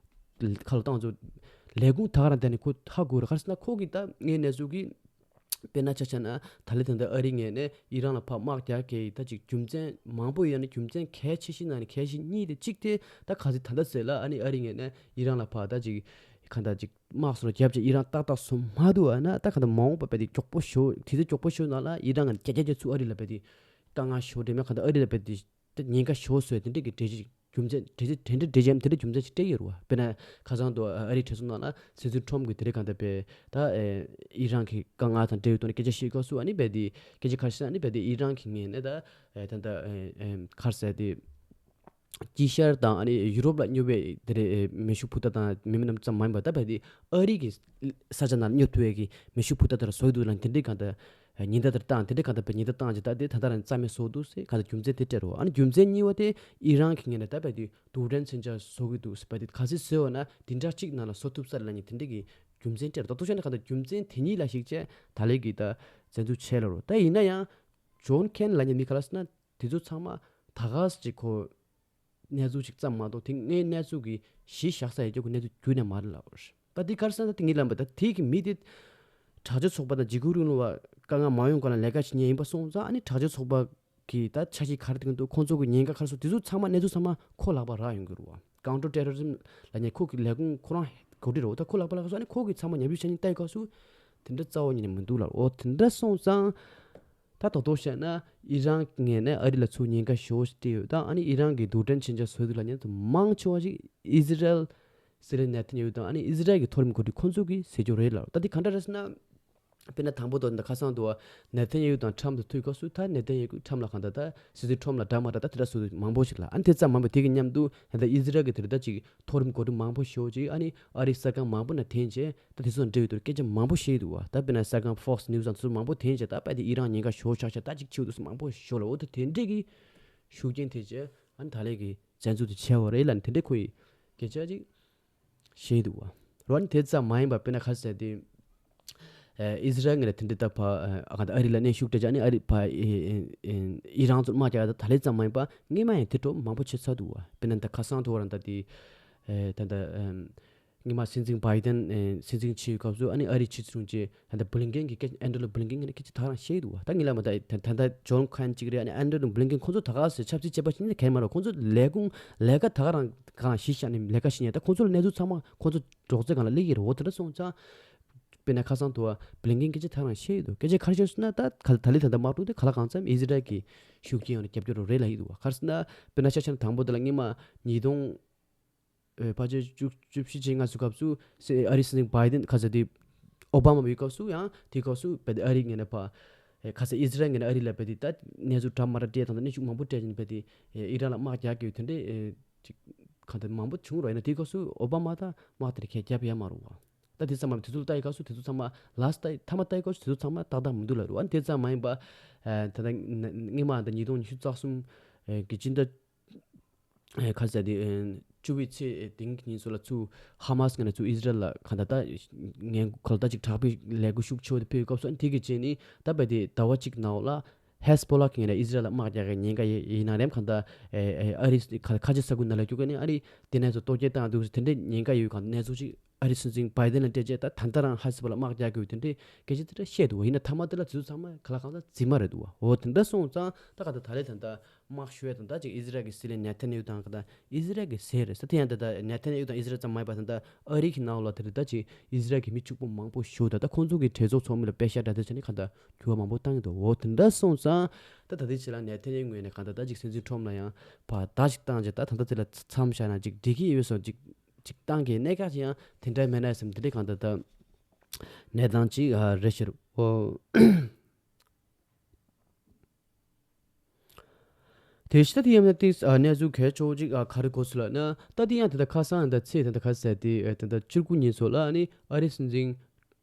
ཁ་ལོ་བཏང་ཚོ་ལས་ཁུངས་ད་ག་རང་བསྡད་ནས་ཁོ་ཧ་གོ་རེད། ག་རེ་ཟེར་ན་ཁོ་གི་ད་ངའི་གནས་ཚུལ་གི་དཔེར་ན་ཆ་བཞག་ན་ད་ལེ་ད་ལྟ་ཨ་རི་ངོས་ནས་ཨི་རན་ལ་ཕར་དམག་རྒྱག་གི་ད་ཅིག་རྒྱུ་མཚན་མང་པོ་ཡོད་ན་རྒྱུ་མཚན་གལ་ཆེ་ཤོས་ནང་ནས་གལ་ཆེ་གཉིས་དེ་གཅིག་དེ་ད་ག་ཚོད་ད་ལྟ་ཟེར་ལ་ཨ་ནི་ཨ་རི་ངོས་ནས་ཨི་རན་ལ་ཕར་ད་ཅིག་ག་ད་ཅིག་དམག་སོགས་རྒྱབ་ཅིག་ཨི་རན་ཏག་ཏག་སོང་མ་འདུག་ཨ་ན་ད་ག་ད་མ་འོངས་པ་བས་ཏེ་མགྱོགས་པོ་ཤོ་དུས་ཚོད་མགྱོགས་པོ་ཤོ་ནང་ལ་ཨི་རན་ང་རྒྱ་རྒྱ་རྒྱ་ཚུ་ཨ་རི་ལ་བས་ཏེ་དཀའ་ངལ་ཤོ་འདྲེ་མེད་ག་ད་ཨ་རི་ལ་བས་ཏེ་ད་ཉེན་ཁ་ཤོ་སོས་དེ་འདྲས་ཀྱི་འགྲེལ་བཤད་རྒྱུ་མཚན་དེ་འདྲས་དེ་འདྲས་འགྲེལ་བཤད་དེ་འདྲས་རྒྱུ་མཚན་ཞིག་སྤྲད་ཡོད་རུ་བ། དཔེར་ན་ཁ་སང་དུ་ཨ་རིའི་གྲོས་ཚོགས་ནང་ལ་སྲིད་འཛིན་ཁྲོམ་གྱིས་དེ་འདྲས་གང་ལྟར་པས་ད་ཨི་རན་གྱི་དཀའ་ངལ་དང་འབྲེལ་ཡོད་ཐོག་ནས་སྐད་ཆ་བཤད་སྐབས་སུ་ཨ་ནི་བས་དེ་སྐད་ཆ་ཁ་ཤས་ཨ་ནི་བས་དེ་ཨི་རན་གྱི་ངོས་ནས་ད་ད་ད་གར་ཟེར་དེ་དཀྱིལ་ཤར་དང་ཨ་ནི་ཡུ་རོབ་ལ་སྙོབ་པའི་དེ་རེད་མེ་ཤུགས་འཕུར་མདའ་དང་མི་མི་རྣམས་ཙམ་མ་ཡིན་པར་ད་བས་དེ་ཨ་རི་གི་ས་ཆ་ནང་སྙོབ་ཐུབ་པའི་གི་མེ་ཤུགས་འཕུར་མདའ་དེ་ར་བཟོ་གི་འདུག་ལ་དེ་འདྲས་གང་ལྟར་ཉེན་བརྡ་དེར་བཏང་དེ་འདྲ་གང་ལྟར་པའི་ཉེན་བརྡ་བཏང་ཅིག་ད་དེ་ད་ལྟ་རང་རྩ་མེད་བཟོ་འདུག་ཟེར་གང་ལྟར་རྒྱུ་མཚན་དེ་སྤྲད་རོགས། ཨ་ནི་རྒྱུ་མཚན་གཉིས་པ་དེ་ཨི་རན་གྱི་ངོས་ནས་ད་བས་དེ་རྡུལ་ཕྲན་མཚོན་ཆ་བཟོ་གི་འདུག་ཟེར་བ་དེ་ག་ཚོད་བཟོས་བ་ན་དེ་འདྲ་གཅིག་ནང་ལ་བཟོ་ཐུབ་ས་རེད་ལབ་མཁན་དེ་འདྲ་གི་རྒྱུ་མཚན་སྤྲད་རོགས། ད་ལྟོ་བཤད་ན་གང་ལྟར་རྒྱུ་མཚན་དེ་གཉིས་ལ་གཞིགས་བྱས་ད་ལས་ཀྱི་ད་བཙན་འཛུལ་བྱས་ལ་རོགས། ད་ཡིན་ན་ཡང་ཇོན་ཁེན་ལབ་མཁན་མི་ག་ལ་ཟེར་ན་དེ་ཚོ་ཚང་མ་ད་ག་ཟེ་ཅིག་གོ་གནས་ཚུལ་ཞིག་ཙམ་མ་གཏོགས་དེ་སྔའི་གནས་ཚུལ་གྱི་གཞི་བཞག་ས་ཡོད་རྒྱུ་གི་གནས་ཚུལ་རྒྱུས་ནས་མ་རེད་ལབ་པ་རེད། ད་འདི་ག་རེ་ཟེར་ན་ད་དེ་ངས་ལབ་པ་ད་དེ་གི་མི་དེ་དྲག་སྤྱོད་ཚོགས་པ་དང་འཇིགས་སྐུལ་རིང་ལུགས་པ་དཀའ་ངལ་མ་ཡོང་གོང་ལ་ལས་ཀ་བྱེད་མཁན་ཡིན་པ་སོང་ཙང་ཨ་ནི་དྲག་སྤྱོད་ཚོགས་པ་གི་ད་འཆར་གཞི་ག་རེ་འདུག་འདུག་ཁོང་ཚོ་གི་ཉེན་ཁ་ག་རེ་སོང་དེ་ཚོ་ཚང་མ་གནས་ཚུལ་ཚང་མ་ཁོ་ལག་པ་རག་ཡོང་གི་རེད་བ། Counter Terrorism་ལབ་མཁན་ཁོ་གི་ལས་ཁུངས་ཁོ་རང་འགོ་ཁྲིད་རེད་བ། ད་ཁོ་ལག་པ་ལ་ག་སོང་ཨ་ནི་ཁོ་གི་ཚང་མ་ཉམས་ཞིབ་བྱས་ནས་ལྟ་ཡི་ག་སུ་དེ་འདྲ་རྩ་བ་ཉིད་ནས་མི་འདུག་ལབ། འོ་དེ་འདྲ་སོང་ཙང་། ད་དོག་དོག་བཤད་ན་ཨི་རན་ངོས་ནས་ཨ་རི་ལ་ཚུར་ཉེན་ཁ་ཞེ་པོ་ཞིག་སྤྲད་ཡོད་དང་ཨ་ནི་ཨི་རན་གྱི་རྡུལ་ཕྲན་མཚོན་ཆ་བཟོ་དུས་ལ་ཉན་དུ་མང་ཆེ་བ་ཞིག་ཨི་ཟི་རལ་སྲིད་བློན་ནེ་ཐན་ཡ་ཧུ་དང་ཨ་ནི་ཨི་ཟི་རལ་གྱི་མཐོ་རིམ་འགོ་ཁྲིད་ཁོང་ཚོ་གིས་བཟོས་ཀྱི་རེད་ལབ། ད་འདི་ག་འདྲ་རེད་ཟེར་ན། དཔེར་ན་དང་པོ་དང་འདི་ཁ་སང་དུ་ནེ་ཐན་ཡ་ཧུ་དང་ཁྲམ་དང་ཐུག་སྐབས་སུ་ད་ནེ་ཐན་ཡ་ཧུ་ཁྲམ་ལ་གང་ལྟར་ད་སྲིད་འཛིན་ཁྲོམ་ལ་འདྲ་མ་འདྲ་ད་དེ་འདྲ་བཟོ་དུས་མང་པོ་ཞིག་ལ་ཨ་ནི་དེ་ཙམ་མང་པོ་དེ་གི་མཉམ་དུ་ད་ལྟ་ཨི་ཟི་རལ་གྱི་དེ་རིང་ད་ཅིག་མཐོ་རིམ་འགོ་ཁྲིད་མང་པོ་ཞེ་པོ་ཅིག་ཨ་ནི་ཨ་རིའི་གསར་ཁང་མང་པོ་ནང་འཐེན་བྱས། ད་དེ་ཚོ་འབྲེལ་ཡོད་དུ་སྐད་ཆ་མང་པོ་བཤད་འདུག་བ། ད་དཔེར་ན་གསར་ཁང་Fox News་དང་དེ་ཚོ་མང་པོ་འཐེན་བྱས་ད་དཔེ་དེ་ཨི་རན་ཉེན་ཁ་ཞེ་པོ་ཆགས་ཤག་ད་ཅིག་ཆེ་འདུག་མང་པོ་ཤོར་ལ། འོ་ད་དེ་འདྲས་ཀྱི་ཤུགས་རྐྱེན་ཐེབས་བྱས་ཨ་ནི་ད་ལས་ཀྱི་བཙན་འཛུལ་དེ་བྱས་པ་རེད་ལབ་ནས་དེ་འདྲས་ཁོ་ཡི་སྐད་ཆ་ཅིག་བཤད་འདུག་བ། རོ་ཨ་ནི་དེ་ཙམ་མ་ཡིན་པ་དཔེར་ན་ག་ཟེར་དེ་ཨི་ཟི་རལ་ངོས་ལ་དེ་འདྲས་ད་ཕ་ཨ་ག་ད་ཨ་རི་ལ་གནོན་ཤུགས་སྤྲད་བྱས་ཨ་ནི་ཨ་རི་ཕ་ཨི་རན་ཚོར་དམག་རྒྱག་ད་ད་ལས་ཙམ་མ་ཡིན་པ་སྔས་མ་ཡང་དེ་འདྲ་མང་པོ་བྱས་ཚར་འདུག་བ། དཔེར་ན་ད་ཁ་སང་དུ་བ་ར་ད་དེ་ད་ད། སྔོན་མ་སྲིད་འཛིན་བྷའི་ཏན་ཨེ་སྲིད་འཛིན་ཆགས་ཡོད་སྐབས་སུ་ཨ་ནི་ཨ་རི་ཕྱི་སྲིད་དྲུང་ཆེ་ད་ལྟ་བྷི་ལིན་ཀེན་གྱི་སྐད་ཨན་ཌྲི་ལོ་བྷི་ལིན་ཀེན་གྱི་སྐད་ཆ་ད་རང་བཤད་འདུག་བ། ད་ངས་ལབ་མ་ད་ད་ད་ལྟ་ཇོན་ཁན་གཅིག་རེད། ཨ་ནི་ཨན་ཌྲི་ལོ་བྷི་ལིན་ཀེན་ཁོང་ཚོ་ད་ག་སེ་ཆབ་སྲིད་བྱེད་པ་ཞིག་ནི་གལ་མ་རེད། ཁོང་ཚོ་ལས་ཁུངས་ལས་ཀ་ད་ག་རང་གང་གཞི་བཞག་ནས་ལས་ཀ་བྱེད་ཉན་ད་ཁོང་ཚོ་ལ་གནས་ཚུལ་ཚང་མ་ཁོང་ཚོ་སྒྲོག་ཙེ་སྒང་ལ་སླེབས་ཀྱི་རེད། འོ་དེ་འདྲ་སོང་ཙང་དཔེར་ན་ཁ་སང་དུ་བ་བྷི་ལིན་ཀེན་སྐད་ཆ་ད་རང་བཤད་ཡོད་འདུག་སྐད་ཆ་ག་རེ་བཤད་སོང་ན་ད་ག་ད་ལི་ད་ལྟ་དམག་འཁྲུག་དེ་ག་ལ་གང་འཚམ་ཨི་ཟི་རལ་གྱི་ཤུགས་རྐྱེན་ཡོང་ནས་རྒྱབ་སྐྱོར་རོགས་རེད་ལབ་ཡོད་འདུག་བ། ག་རེ་ཟེར་ན་དཔེར་ན་ཆ་བཞག་ན་དང་པོ་དེ་ལ་སྔོན་མ་ཉིས་སྟོང་ཨེ་ཕལ་ཆེར་བཅུ་བཅུ་བཞི་བཅུ་ལྔ་ཚོའི་སྐབས་སུ་སེ་ཨ་རིའི་སྲིད་འཛིན་བྷའི་ཏན་ཁ་ས་དེ་ཨོ་བྷ་མ་བའི་སྐབས་སུ་ཡང་དེའི་སྐབས་སུ་བས་ཏེ་ཨ་རིའི་ངོས་ནས་ཕ་ཨེ་ཁ་ས་ཨི་ཟི་རལ་ངོས་ནས་ཨ་རི་ལ་བས་ཏེ་ད་གནས་ཚུལ་འདྲ་མ་འདྲ་སྤྲད་དང་ད་གནོན་ཤུགས་མང་པོ་སྤྲད་བཞིན་བས་ཏེ་ཨེ་ཨི་རན་ལ་དམག་རྒྱག་དགོས་དེ་འདྲའི་ཨེ་ཅིག་གང་ལྟར་མང་པོ་བྱུང་རོགས་ཡིན་ན་དེའི་སྐབས་སུ་ཨོ་བྷ་མ་དང་དམག་དེར་ཁས་རྒྱབ་ཡ་མ་རུང་བ། ད་དེ་ཚང་མ་དེ་ཚོ་ལ་ལྟ་ཡི་སྐབས་སུ་དེ་ཚོ་ཚང་མ་ལ་སི་ཊི་ཐ་མ་ལྟ་ཡི་སྐབས་སུ་དེ་ཚོ་ཚང་མ་ཏག་ཏག་མི་འདུག་ལབ་རེད་བ། དེ་ཙམ་མ་ཡིན་པ་ཨེ་ད་ལྟ་སྔོན་མ་ད་ཉིས་སྟོང་ཉི་ཤུ་རྩ་གསུམ་ཨེ་གི་སྤྱི་ཟླ་ཨེ་ག་རེ་ཟེར་དེ་ཨེ་བཅུ་པའི་ཚེས་ཨེ་དེང་གི་ཉིན་ཚོ་ལ་ཚུར་ཧ་མ་སི་ངོས་ནས་ཚུར་ཨི་ཟི་རལ་ལ་གང་ལྟར་ད་ངན་གོ་ལ་ད་ཅིག་དྲག་པོའི་ལས་འགུལ་ཤུགས་ཆེ་བོ་དེ་ཕེབས་སྐབས་སུ་ཨ་ནི་དེ་གི་རྗེས་ནི་ད་བས་ཏེ་ཟླ་བ་གཅིག་ནང་ལ་ ཧེ་སི་བྷོ་ལ་གི་ངོས་ནས་ཨི་ཟི་རལ་ལ་དམག་རྒྱག་གི་ཉེན་ཁ་ཡོད། ཡིན་ན་རེམ་གང་ལྟར་ཨེ་ཨེ་ཨ་རི་ཁ་ཁ་ཆེ་ས་ཁུལ་ནང་ལ་རྒྱུག་གི་ནི་ཨ་རི་དེ་ནས་ཚོ་གཏོར་སྐྱོན་བཏང་འདུག་ཟེར་དེ་འདྲའི་ཉེན་ཁ་ཡོད། གང་ལྟར་གནས་ཚུལ་ཅིག་ཨ་རི་སྲིད་འཛིན་བྷའི་ཌེན་ལ་སྤྲད་རྗེས་ད་ད་ལྟ་རང་ཧེ་སི་བྷོ་ལ་དམག་རྒྱག་གི་ཡོད་དེ་འདྲའི་སྐད་ཆ་དེ་འདྲ་བཤད་འདུག་ཡིན་ན་མཐའ་མ་དེ་ལ་དེ་ཚོ་ཚང་མ་ག་ལ་གང་ལྟར་རྫུན་མ་རེད་འདུག་འོ་དེ་འདྲ་སོང་ཙང་ད་ག་ད་ད་ལས་ད་ལྟ་དམག་ཤོར་ཡ་ད་ལྟ་ཅིག་ཨི་ཟི་རལ་གྱི་སྲིད་བློན་ནེ་ཐན་ཡ་ཧུ་དང་ག་ད་ཨི་ཟི་རལ་གྱི་སྲིད་རེད་ས། དེ་ཡང་ད་ལྟ་ནེ་ཐན་ཡ་ཧུ་དང་ཨི་ཟི་རལ་ཙམ་མ་ཡིན་པ་ད་ལྟ་ཨ་རི་གི་ནང་ལ་དེ་རེད། ད་ཅིག་ཨི་ཟི་རལ་གྱི་མི་གཅིག་པོ་མང་པོ་ཞུ་ད་ལྟ་ཁོང་ཚོ་གི་གྲོས་ཚོགས་ཚོགས་མི་ལ་པེ་ཤ་འདྲ་དེ་བྱས་ནས་ག་ད་འགྱུར་བ་མང་པོ་བཏང་གི་འདུག་འོ་དེ་འདྲ་སོང་ཙང་ད་ད་ལྟའི་ཆ་ལ་ནེ་ཐན་ཡ་ཧུ་ངོས་ནས་ག་ད་ད་ཅིག་སྲིད་འཛིན་ཁྲོམ་ལ་ཡང་ཕར་ད་ཅིག་བཏང་རྗེས་ད་ད་ལྟ་དེ་ལ་མཚམས་བཞག་ན་ཅིག་འགྲིག་གི་ཡོད་སོང་ཅིག་ཅིག་བཏང་གི་གནད་འགག་ཅིག་ཡང་དེ་འདྲ་མེད་ན་བསམ་དེ་འདྲའི་གང་ལྟར་ད་གནས་སྟངས་ཅིག་ཨ་རེད་ཤག་འོ། དེ་ཕྱི་ད་དེ་ཡང་ན་ཏིས་ཨ་གནས་ཚུལ་གལ་ཆེ་བོ་ཅིག་ཨ་ག་རེ་གོ་སོང་ལབ་ན། ད་དེ་ཡང་དེ་ད་ཁ་སང་ད་ཚེས་དེ་ད་ག་ཟེར་དེ་ཨ་དེ་ད་བཅུ་དགུ་ཉིན་ཚོ་ལ་ཨ་ནི་ཨ་རིའི་སྲིད་འཛིན་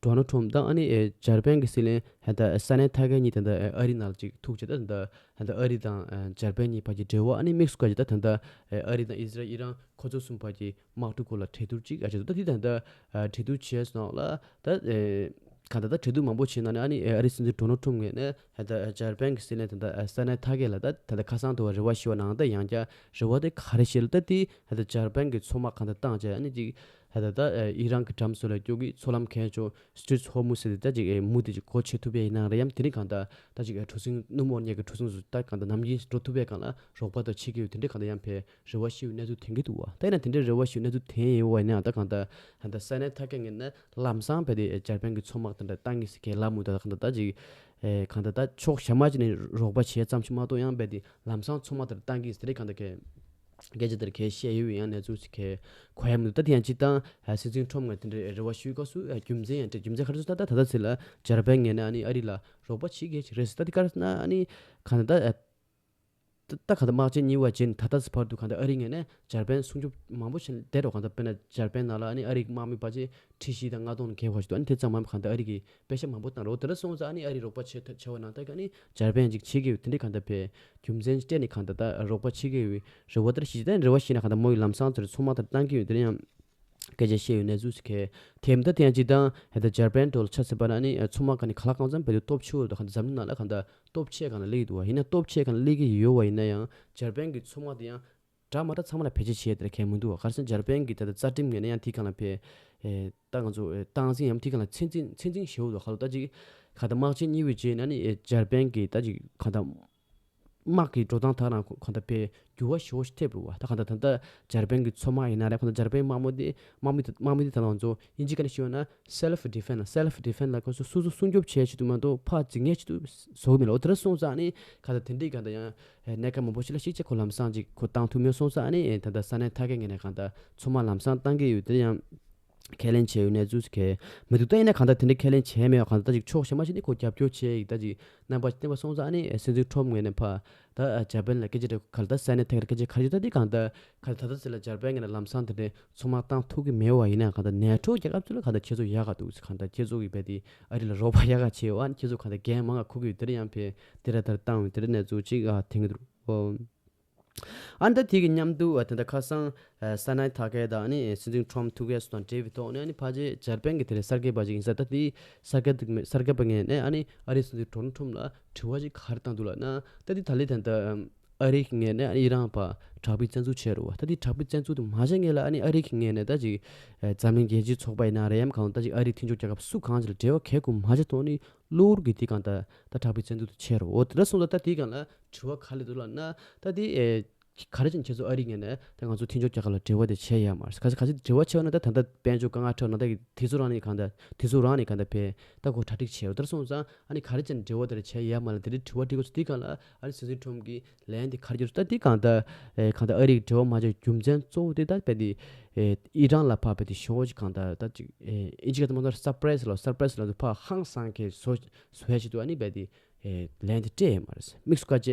ཌོ་ནལ་ཁྲོམ་དང་ཨ་ནི་ཨེ་འཇར་པན་གྱི་སྲིད་བློན་ཧ་ད་ས་ནེ་ཐ་གེ་གཉིས་དེ་ད་ཨ་རི་ནང་ཅིག་ཐུག་བྱས་ད་ད་ཧ་ད་ཨ་རི་དང་ཨ་འཇར་པན་གཉིས་བར་གྱི་འབྲེལ་བ་ཨ་ནི་དམིགས་སུ་བཀར་གྱི་ད་ད་ད་ཨ་རི་དང་ཨི་ཟི་རལ་ཨི་རན་ཁོ་ཚོ་གསུམ་བར་གྱི་དམག་འཁྲུག་སྐོར་ལ་གྲོས་བསྡུར་ཅིག་ཨ་བྱས་འདུག་ད་དེ་ད་ད་ཨ་གྲོས་བསྡུར་བྱས་སོང་ལ་ད་ཨེ་ག་ད་ད་གྲོས་བསྡུར་མང་པོ་བྱས་ནང་ནས་ཨ་ནི་ཨ་རིའི་སྲིད་འཛིན་ཌོ་ནལ་ཁྲོམ་ངོས་ནས་ད་འཇར་པན་གྱི་སྲིད་བློན་ད་ད་ས་ནེ་ཐ་གེ་ལ་ད་ད་ད་ཁ་སང་དུ་རེ་བ་ཞུ་བ་ནང་ད་ཡང་བསྐྱར་རེ་བ་དེ་ག་རེ་བྱས་ལ་ད་དེ་ད་ད་འཇར་པན་གྱི་མཚོ་དམག་གང་ད་བཏང་བྱས་ཨ་ནི་ཅིག་ད་ད་ད་ཨི་རན་གྱི་འགྲམ་སོ་ལ་སྐྱོད་ཀྱི་མཚོ་ལམ་གལ་ཆེ་Strait of Hormuz ཟེར་དེ་ད་ཅིག་མུ་དེ་ཅིག་སྒོ་ཕྱེ་ཐུབ་ཡ་ཡིན་ན་རེད་ཡམ་དེ་རིང་གང་ད་ད་ཅིག་གྲུ་གཟིངས་སྣུམ་འོར་ཉལ་གྱི་གྲུ་གཟིངས་སུ་ད་གང་ད་ནམ་རྒྱུན་འགྲོ་ཐུབ་ཡ་གང་ལ་རོགས་པ་དང་བྱེད་ཀྱི་ཡོད་དེ་འདྲའི་གང་ད་ཡང་ཕེ་རེ་བ་ཞིག་གནས་ཚུལ་ཐོན་གྱི་འདུག་བ། ད་ཡིན་ན་དེ་འདྲའི་རེ་བ་ཞིག་གནས་ཚུལ་ཐོན་ཡོད་བ་ཡིན་ན་ད་གང་ལྟར་ད་ལྟ་ས་གནས་ཐ་ག་ངོས་ནས་ལམ་སང་བས་ཏེ་འཇར་པན་གྱི་མཚོ་དམག་དེ་འདྲ་བཏང་གི་ཟེར་གྱི་ལབ་མུ་ད་གང་ལྟར་ད་ཅིག་ཨེ་གང་ལྟར་ད་ཕྱོགས་གཞན་མ་ཅིག་ནས་རོགས་པ་བྱས་ཙམ་ཞིག་མ་གཏོགས་ཡང་བས་ཏེ་ལམ་སང་མཚོ་དམག་དེ་འདྲ་བཏང་གི་ཟེར་རེད་གང་ལྟར་གལ་སྐད་ཆ་དེར་གལ་བཤད་ཡོད་ཡང་གནས་ཚུལ་ཟེར་གལ་གོ་ཡ་མི་འདུག་ད་དེ་ཡང་སྤྱིར་བཏང་སྲིད་འཛིན་ཁྲོམ་ངས་དེ་འདྲའི་རེ་བ་ཞུས་སྐབས་སུ་རྒྱུ་མཚན་ཡང་འདྲ་རྒྱུ་མཚན་ག་རེ་ཟེར་ན་ད་ད་ལྟ་ཚེ་ལ་འཇར་པན་ངོས་ནས་ཨ་ནི་ཨ་རི་ལ་རོགས་པ་བྱེད་གི་རེད་ཟེར་ད་དེ་ག་རེ་ཟེར་ན་ཨ་ནི་གང་ལྟར་ད། ད་ད་གང་ལྟར་དམག་ཆེན་གཉིས་པ་རྗེས་ད་ལྟ་བར་དུ་གང་ལྟར་ཨ་རི་ངོས་ནས་འཇར་པན་སྲུང་སྐྱོབ་མང་པོ་བྱས་བསྡད་རོགས་གང་ལྟར་དཔེར་ན་འཇར་པན་ནང་ལ་ཨ་ནི་ཨ་རིའི་དམག་མི་ཕལ་ཆེར་ཁྲི་བཞི་དང་ལྔ་སྟོང་ལ་བརྒལ་བ་ཞིག་འདུག་ཨ་ནི་དེ་ཙམ་མ་ཡིན་པར་གང་ལྟར་ཨ་རི་གིས་པེ་ཤ་མང་པོ་བཏང་རོགས་དེ་འདྲ་སོང་ཙང་ཨ་ནི་ཨ་རིའི་རོགས་པ་བྱེད་ཐབས་བྱ་བ་ནང་ལྟར་གྱི་ཨ་ནི་འཇར་པན་ཅིག་བྱེད་ཀྱི་ཡོད་དེ་འདྲའི་གང་ལྟར་བས་རྒྱུ་མཚན་སྤྲད་ནས་གང་ལྟར་ད་རོགས་པ་བྱེད་ཀྱི་ཡོད་རེ་བ་ཞིག་ན་གང་ལྟར་མོ་ཡི་ལམ་སང་ཚུར་མཚོ་དམག་དེར་བཏང་གི་ཡོད་དེ་ཡང་། སྐད་ཆ་བཤད་ཡོད་གནས་ཚུལ་ཞིག་གལ་ཐེམ་ད་དེ་ཡང་སྤྱིར་བཏང་ཧེ་ད་འཇར་པན་འགྲོ་ལ་ཆ་ཟེར་པ་ན་ནི་མཚོ་དམག་ག་ནི་ག་ལ་གང་འཚམ་བེད་སྤྱོད་སྟོབས་ཆེ་བོ་དང་འཛམ་གླིང་ནང་ལ་གང་ད་སྟོབས་ཆེ་གང་ལ་སླེབས་ཀྱི་འདུག་བ། ཡིན་ན་སྟོབས་ཆེ་གང་ལ་སླེབས་ཀྱི་ཡོད་བ་ཡིན་ན་ཡང་འཇར་པན་གྱི་མཚོ་དམག་དེ་ཡང་འདྲ་མ་འདྲ་ཚང་མ་ལ་བེད་སྤྱོད་བྱས་དེ་གལ་མི་འདུག་བ། ག་རེ་ཟེར་ན་འཇར་པན་གྱི་ད་ད་རྩ་ཁྲིམས་ངོས་ནས་ཡང་དེ་གང་ལ་བེད་ད་ང་ཚོ་སྟངས་འཛིན་ཡང་དེ་གང་ལ་ཚད་འཛིན་ཚད་འཛིན་ཞེ་བོ་འདུག་ག་ལ་ད་ཅིག་ག་ད་དམག་ཆེན་གཉིས་པའི་རྗེས་ན་ནི་འཇར་པན་གྱི་ད་ཅིག་ག་ད། དམག་གི་འགྲོ་སྟངས་དག་རང་གང་ལྟར་དཔེ་འགྱུར་བ་ཞེ་པོ་ཞིག་ཐེབས་རེད་བ། ད་གང་ལྟར་ད་ལྟ་འཇར་པན་གྱི་མཚོ་དམག་ཡིན་ན་རེད། གང་ལྟར་འཇར་པན་དམག་མི་དེ་དམག་མི་དེ་དམག་མི་དེ་ད་ལྟ་ང་ཚོ་དབྱིན་ཇི་སྐད་ནས་ཞུས་ན་self defense self defense ལ་ཁོ་ཚོ་སོ་སོ་སྲུང་སྐྱོབ་བྱེད་ཆེད་དུ་མ་གཏོགས་ཕར་འཛིང་ངེས་ཆེད་དུ་བཟོ་གི་མེད་ལ། འོ་དེ་འདྲ་སོང་ཙང་ཨ་ནི་གང་ལྟར་དེ་འདྲའི་གང་ལྟར་ཡང་གནད་འགག་མང་པོ་ཞིག་ལ་ཤུགས་ཆེ་ཁོ་ལམ་སང་ཅིག་ཁོ་བཏང་ཐུབ་མེད་སོང་ཙང་ཨ་ནི་ད་ལྟ་ས་གནས་ཐ་གའི་ངོས་ནས་གང་ལྟར་མཚོ་དམག་ལམ་སང་བཏང་གི་ཡོད་དེ་ཡང་། ཁས་ལེན་བྱས་ཡོད་གནས་ཚུལ་གལ་མི་འདུག་ད་ཡིན་ན་གང་ལྟར་དེ་འདྲའི་ཁས་ལེན་བྱས་མེད་པ་གང་ལྟར་ད་ཅིག་ཕྱོགས་གཞན་མ་ཞིག་ནས་ཁོ་རྒྱབ་སྐྱོར་བྱས་ཡིག་ད་ཅིག་རྣམ་པ་ཞིག་བསྟན་པ་སོང་ཙང་ཨ་ནི་སྲིད་འཛིན་ཁྲོམ་ངོས་ནས་ཕ་ད་འཇར་པན་ལ་སྐད་ཆ་དྲི་ག་ལ་ད་ས་གནས་ཐད་ཀར་སྐད་ཆ་ག་རེ་ད་དེ་གང་ལྟར་ག་ལ་ད་ད་ཚེ་ལ་འཇར་པན་ངོས་ནས་ལམ་སང་དེ་འདྲའི་མཚོ་དམག་བཏང་ཐུབ་ཀྱི་མེད་པ་ཡིན་ན་གང་ལྟར་ནེ་ཊོ་རྒྱལ་ཁབ་ཚོ་ལ་གང་ལྟར་ཁྱེད་ཚོ་ཡག་ག་འདུག་གང་ལྟར་ཁྱེད་ཚོ་གི་བས་དེ་ཨ་རི་ལ་རོགས་པ་ཡག་ག་བྱས་ཡོད་ཨ་ནི་ཁྱེད་ཚོ་གང་ལྟར་འགན་མང་ག་འཁུར་གི་ཡོད་དེ་འདྲ་ཡང་ཕེ་དེ་ར་ད་བཏང་ཡོད་དེ་འདྲ་གནས་ཚུལ་ཅིག་ཨ་ཐེངས་འདུག་ཨ་ནི་ད་དེ་གི་མཉམ་དུ་ཨ་དེ་འདྲ་ཁ་སང་ཨ་ས་གནས་ཐ་གའི་དང་ཨ་ནི་སྲིད་འཛིན་ཁྲོམ་ཐུག་ཡས་སུ་དང་འབྲེལ་བའི་ཐོག་ནས་ཨ་ནི་ཕལ་ཆེར་འཇར་པན་གྱི་དེ་རིང་གསར་འགོད་པ་ཅིག་ཡིན་ས་ད་དེ་གསར་འགོད་པ་གསར་འགོད་པ་ངོས་ནས་ཨ་ནི་ཨ་རིའི་སྲིད་འཛིན་ཌོ་ནལ་ཁྲོམ་ལ་དྲི་བ་ཅིག་ག་རེ་བཏང་འདུག་ལབ་ན་ད་དེ་ད་ལས་ད་ལྟ་ཨ་རི་གི་ངོས་ནས་ཨ་ནི་ཨི་རན་བར་དྲག་པོའི་བཙན་འཛུལ་བྱས་རེད་བ། ད་དེ་དྲག་པོའི་བཙན་འཛུལ་དེ་མ་བྱས་སྔོན་ལ་ཨ་ནི་ཨ་རི་གི་ངོས་ནས་ད་ཅིག་འཛམ་གླིང་རྒྱལ་སྤྱིའི་ཚོགས་པ་ཡིན་ན་རེད་ཡམ་གང་ད་ཅིག་ཨ་རིའི་མཐུན་ཕྱོགས་རྒྱལ་ཁབ་སུ་གང་ཅིག་ལ་འབྲེལ་བ་གལ་དགོས་མ་བྱས་ཐོག་ནས། གློ་བུར་གྱི་དེ་གང་ལྟར་ད་དྲག་པོའི་བཙན་འཛུལ་དེ་བྱས་རོ། འོ་དེ་འདྲ་སོང་ཙང་དེའི་སྒང་ལ་དྲི་བ་ག་རེ་འདུག་ལབ་ན་ད་དེ་ཨེ་ག་རེ་བྱས་ནས་ཁྱེད་ཚོ་ཨ་རི་ངོས་ནས་ད་ང་ཚོ་མཐུན་ཕྱོགས་རྒྱལ་ཁབ་ལ་འབྲེལ་བ་དེ་བྱས་ཡོད་མ་རེད། ག་ཚོད་ག་ཚོད་དྲི་བ་བྱས་ཡོད་ན་ད་ད་ལྟ་དཔལ་འབྱོར་དཀའ་ངལ་འཕྲད་ན་ད་དེ་ཚོ་རང་ནས་གང་ལྟར་དེ་ཚོ་རང་ནས་གང་ལྟར་ཕེ་ད་ཁོ་གྲ་སྒྲིག་བྱས་ཡོད། དེ་འདྲ་སོང་ཙང་ཨ་ནི་ག་རེ་བྱས་ནས་འབྲེལ་བ་དེ་རེ་བྱས་ཡོད་མ་རེད། དེ་འདྲའི་དྲི་བ་དྲི་དགོས་ཚོ་དེའི་སྒང་ལ་ཨ་ནི་སྲིད་འཛིན་ཁྲོམ་གྱིས་ལན་དེ་ག་རེ་བརྒྱབ་སོང་ད་དེ་གང་ལྟར་ཨེ་གང་ལྟར་ཨ་རིའི་འབྲེལ་བ་མ་བྱས་རྒྱུ་མཚན་གཙོ་བོ་དེ་ད་ཕེ་དེ་ཨེ་ཨི་རན་ལ་ཕ་ཕེ་དེ་ཞོ་ཅིག་གང་ལྟར་ད་ཅིག་ཨེ་ཨིན་ཇི་སྐད་དུ་མ་ནོར་སར་པ་རའི་སི་ལ་སར་པ་རའི་སི་ལ་དུ་ཕ་ཧང་སང་གི་བཟོ་བཟོ་ཡ་ཞིག་འདུག་ཨ་ནི་བས་དེ་ཨེ་ལན་དེ་སྤྲད་ཡོད་མ་རེད། དམིགས་སུ་བཀར་བྱས་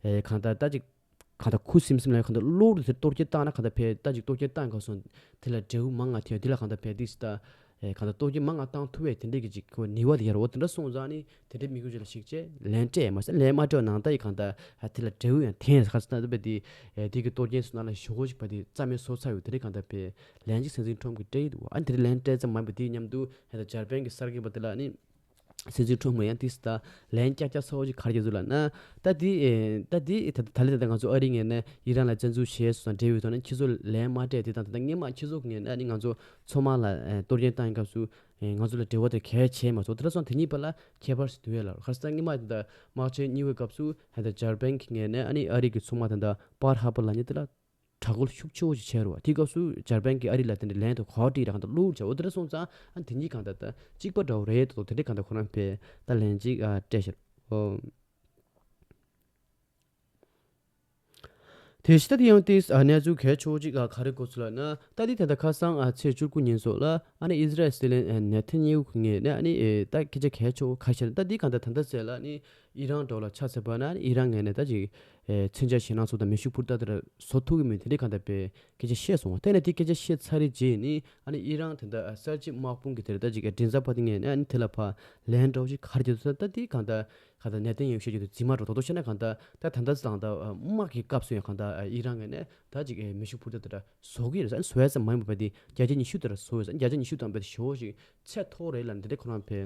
ཨེ་གང་ལྟར་ད་ཅིག་གང་ལྟར་ཁུ་སིམ་སིམ་ལ་གང་ལྟར་གློ་བུར་དུ་དེ་གཏོར་སྐྱོན་བཏང་ན་གང་ལྟར་ཕེ་ད་ཅིག་གཏོར་སྐྱོན་བཏང་ག་སོང་དེ་ལ་འབྲས་བུ་མང་ང་ཐོན་དེ་ལ་གང་ལྟར་ཕེ་དེ་སི་ད་ཨེ་གང་ལྟར་གཏོར་སྐྱོན་མང་ང་བཏང་ཐུབ་པའི་དེ་འདྲས་ཀྱི་ཅིག་ཁོ་ནུས་པ་དེ་ཡར་འོ་དེ་འདྲ་སོང་ཙང་ནི་དེ་འདྲའི་དམིགས་ཡུལ་ཅིག་ལ་གཞིགས་བྱས་ལན་སྤྲད་མ་ཟད་ལན་མ་སྤྲད་ནང་ད་ཡི་གང་ལྟར་ཨ་དེ་ལ་འབྲས་བུ་ཡང་ཐོན་ཁ་སང་ད་ཕེ་དེ་ཨེ་དེ་གི་གཏོར་སྐྱོན་སོང་ན་ལ་ཞོ་ཅིག་པ་དེ་རྩ་མེད་བཟོ་ཚར་ཡོད་དེ་འདྲས་གང་ལྟར་ཕེ་ལན་ཅིག་སྲིད་འཛིན་ཁྲོམ་གྱིས་སྤྲད་ཡི་འདུག་ཨ་དེ་འདྲའི་ལན་སྤྲད་ཙམ་མ་ཡིན་པ་དེའི་མཉམ་དུ་ཧེ་ད་འཇར་པན་གྱི་གསར་འགོད་པ་དེ་ལ་ནི། སྲིད་འཛིན་ཁྲོམ་གྱིས་ཡང་དེ་ད་ལན་རྒྱག་རྒྱག་ཚ་བོ་ཅིག་ག་རེ་བརྒྱབ་འདུག་ལབ་ན། ད་དེ་ཨེ་ད་དེ་ད་ད་ལྟ་ད་ལྟ་ང་ཚོ་ཨ་རི་ངོས་ནས་ཨི་རན་ལ་བཙན་འཛུལ་བྱས་སོང་ཙང་འབྲེལ་བའི་ཐོག་ནས་ཁྱེད་ཚོ་ལན་མ་སྤྲད་དེ་དང་། ད་ལྟ་སྔོན་མ་ཁྱེད་ཚོ་ངོས་ནས་ཨ་ནི་ང་ཚོ་ཚང་མ་ལ་ཨེ་གཏོར་སྐྱོན་བཏང་བའི་སྐབས་སུ་ཨེ་ང་ཚོ་ལ་འབྲེལ་བ་དེ་གལ་ཆེ་མ་སོང་། དེ་འདྲ་སོང་དེ་གཉིས་བར་ལ་ཁྱད་པར་ཞིག་འདུག་ཡ་ལ། ཁ་སང་སྔོན་མ་ད་དམག་ཆེན་གཉིས་པའི་སྐབས་སུ་ད་ལྟ་འཇར་པན་གྱི་ངོས་ནས་ཨ་ནི་ཨ་རི་གི་མཚོ་དམག་ད་ལྟ་པར་ཧར་བར་ལབ་མཁན་དེ་ལ་དྲག་རྒོལ་ཤུགས་ཆེ་བོ་ཞིག་བྱས་རེད་བ། དེའི་སྐབས་སུ་འཇར་པན་གྱིས་ཨ་རི་ལ་དེ་འདྲའི་ལན་དུ་གོ་སྒྲིག་ར་གང་ལྟར་བླུགས་བྱས། འོ་དེ་འདྲ་སོང་ཙང་ཨ་དེ་གཉིས་གང་ལྟར་ད་གཅིག་པ་འདྲ་བོ་རེད་དོ། དེ་འདྲའི་གང་ལྟར་ཁོ་རང་ཕེ་ད་ལན་གཅིག་ཨ་སྤྲད་ཤག་ཨོ། དེ་བཞིན་ད་དེ་ཡང་དེ་ཨ་གནས་ཚུལ་གལ་ཆེ་བོ་གཅིག་ཨ་ག་རེ་གོ་ཚུལ་ལབ་ན། ད་དེ་ད་ལྟ་ཁ་སང་ཨ་ཚེས་བཅུ་དགུ་ཉིན་སོགས་ལ་ཨ་ནི་ཨི་ཟི་རལ་སྲིད་བློན་ཨ་ནེ་ཐན་ཡེ་ཧུ་ངོས་ནས་ཨ་ནི་ཨེ་ད་སྐད་ཆ་གལ་ཆེ་བོ་ཁ་ཤས། ད་དེ་གང་ལྟར་ད་ལྟ་ཚེ་ལ་ཨ་ནི་ཨི་རན་འགྲོ་ལ་ཆ་ཟེར་བ་ན་ཨི་རན་ངོས་ནས་ད་ཅིག་ཨེ་མཚོན་ཆ་ཞེད་སྣང་སོགས་དང་མེ་ཤུགས་འཕུར་མདའ་དེ་འདྲ་བཟོ་ཐུབ་ཀྱི་མེད། དེ་འདྲའི་གང་ལྟར་པའི་སྐད་ཆ་བཤད་སོང་བ། དེ་ནས་དེ་སྐད་ཆ་བཤད་ཚར་རེ་རྗེས་ནི་ཨ་ནི་ཨི་རན་དེ་འདྲ་གསར་བརྗེ་དམག་དཔུང་གི་དེ་འདྲ་ད་ཅིག་མགྲིན་ཚབ་པ་དེ་ངོས་ནས་ཨ་ནི་དེ་ལ་ཕར་ལན་འདྲ་བོ་ཞིག་ག་རེ་བརྒྱབ་འདུག་ཟེར་ན། ད་དེ་གང་ལྟར་གང་ལྟར་ནེ་ཐན་ཡེ་ཧུ་བཤད་རྒྱུ་དེ་རྫུན་མ་འགྲོ། རྡོག་རྡོག་བཤད་ན་གང་ལྟར་ད་ད་ལྟ་ཙང་ད་དམག་གི་སྐབས་སུ་ཡང་གང་ལྟར་ཨི་རན་ངོས་ནས་ད་ཅིག་མེ་ཤུགས་འཕུར་མདའ་དེ་འདྲ་བཟོ་གི་ཡོད་རེད་ཟེར། བཟོ་ཡ་ཙམ་མ་ཡིན་པ་བས་དེ་བརྒྱ་ཆ་ཉི་ཤུ་དེ་འདྲ་བཟོ་ཡོད་ཟེར། བརྒྱ་ཆ་ཉི་ཤུ་དང་བས་དེ་ཞེ་བོ་ཞིག་ཚད་མཐོ་བོ་རེད་ལབ་འདི་འདྲ་ཁོ་རང་ཕེ་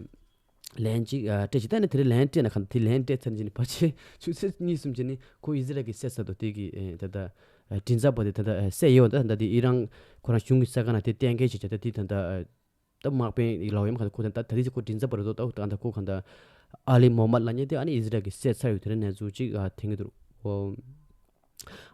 ལན་གཅིག་ཨ་སྤྲད་ཅིག་ད་ནི་དེ་རིང་ལན་སྤྲད་ན་གང་དེ་ལན་སྤྲད་ཚར་ནས་ཕལ་ཆེར་ཆུ་ཚོད་གཉིས་གསུམ་རྗེས་ནི་ཁོ་ཨི་ཟི་རལ་གྱི་བསད་ཚར་འདུག་དེ་གི་ཨེ་ད་ལྟ་ཨ་མགྲིན་ཚབ་པ་དེ་ད་ལྟ་ཨ་བསད་ཡོད་པ། ད་ད་དེ་ཨི་རན་ཁོ་རང་གཞུང་གི་གསར་ཁང་ནང་དེ་གཏན་འཁེལ་བྱས་བྱས། ད་དེ་ད་ལྟ་ཨ་ད་དམག་དཔོན་ལའོ་ཡམ་ག་ད་ཁོ་ད་ད་དེ་ཁོ་མགྲིན་ཚབ་པ་རེད་དོ། ད་ད་ཁོ་གང་ད་ཨ་ལི་མོ་མད་ལབ་མཁན་དེ་ཨ་ནི་ཨི་ཟི་རལ་གྱིས་བསད་ཚར་ཡོད། དེ་འདྲ་གནས་ཚུལ་ཅིག་ཨ་ཐོན་གྱི་འདུག་ཨོ།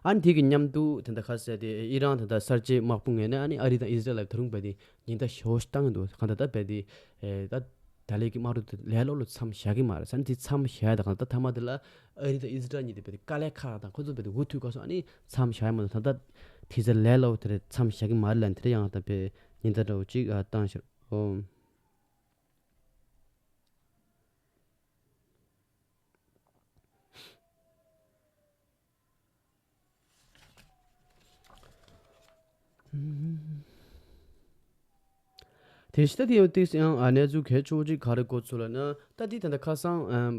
ཨ་ནི་དེ་གི་མཉམ་དུ་དེ་འདྲ་ཁ་གསལ་ཏེ་ཨི་རན་དེ་འདྲ་གསར་བརྗེ་དམག་དཔུང་ངོས་ནས་ཨ་ནི་ཨ་རི་དང་ཨི་ཟི་རལ་ལ་ད་རུང་རྦད་དེ་ཉེན་བརྡ་ཞེ་པོ་ཞིག་བཏང་གི་འདུག་གང་ལྟར་ད་རྦད་དེ་ཨེ་ད་ད་ལན་གྱི་དམག་འཁྲུག་དེ་ལས་སླ་པོ་མཚམས་བཞག་གི་མ་རེད་ཟེར་ནས། དེ་མཚམས་བཞག་ཡ་ད་གང་ལྟར་མཐའ་མ་དེ་ལ་ཨ་རི་དང་ཨི་ཟི་རལ་གཉིས་དེ་རྦད་དེ་དཀའ་ལས་ཁག་དང་ཁོ་ཚོ་རྦད་དེ་འུ་ཐུག་ག་སོང་། ཨ་ནི་མཚམས་བཞག་ཡ་མ་གཏོགས་ད་ལྟ་དེ་ཚོ་ལས་སླ་པོ་དེ་རེད། མཚམས་བཞག་གི་མ་རེད་ལབ་ནས་དེ་འདྲ་ཡང་ད་རྦད་ཉེན་བརྡ་འདྲ་བོ་ཅིག་ཨ་བཏང་ཤག་ཨོ། དེ་བཞིན་ད་དེ་ཡང་ཏིས་ཡང་ཨ་གནས་ཚུལ་གལ་ཆེ་བོ་ཅིག་ག་རེ་གོ་ཚུལ་ལབ་ན། ད་དེ་ད་ལྟ་ཁ་སང་ཨམ་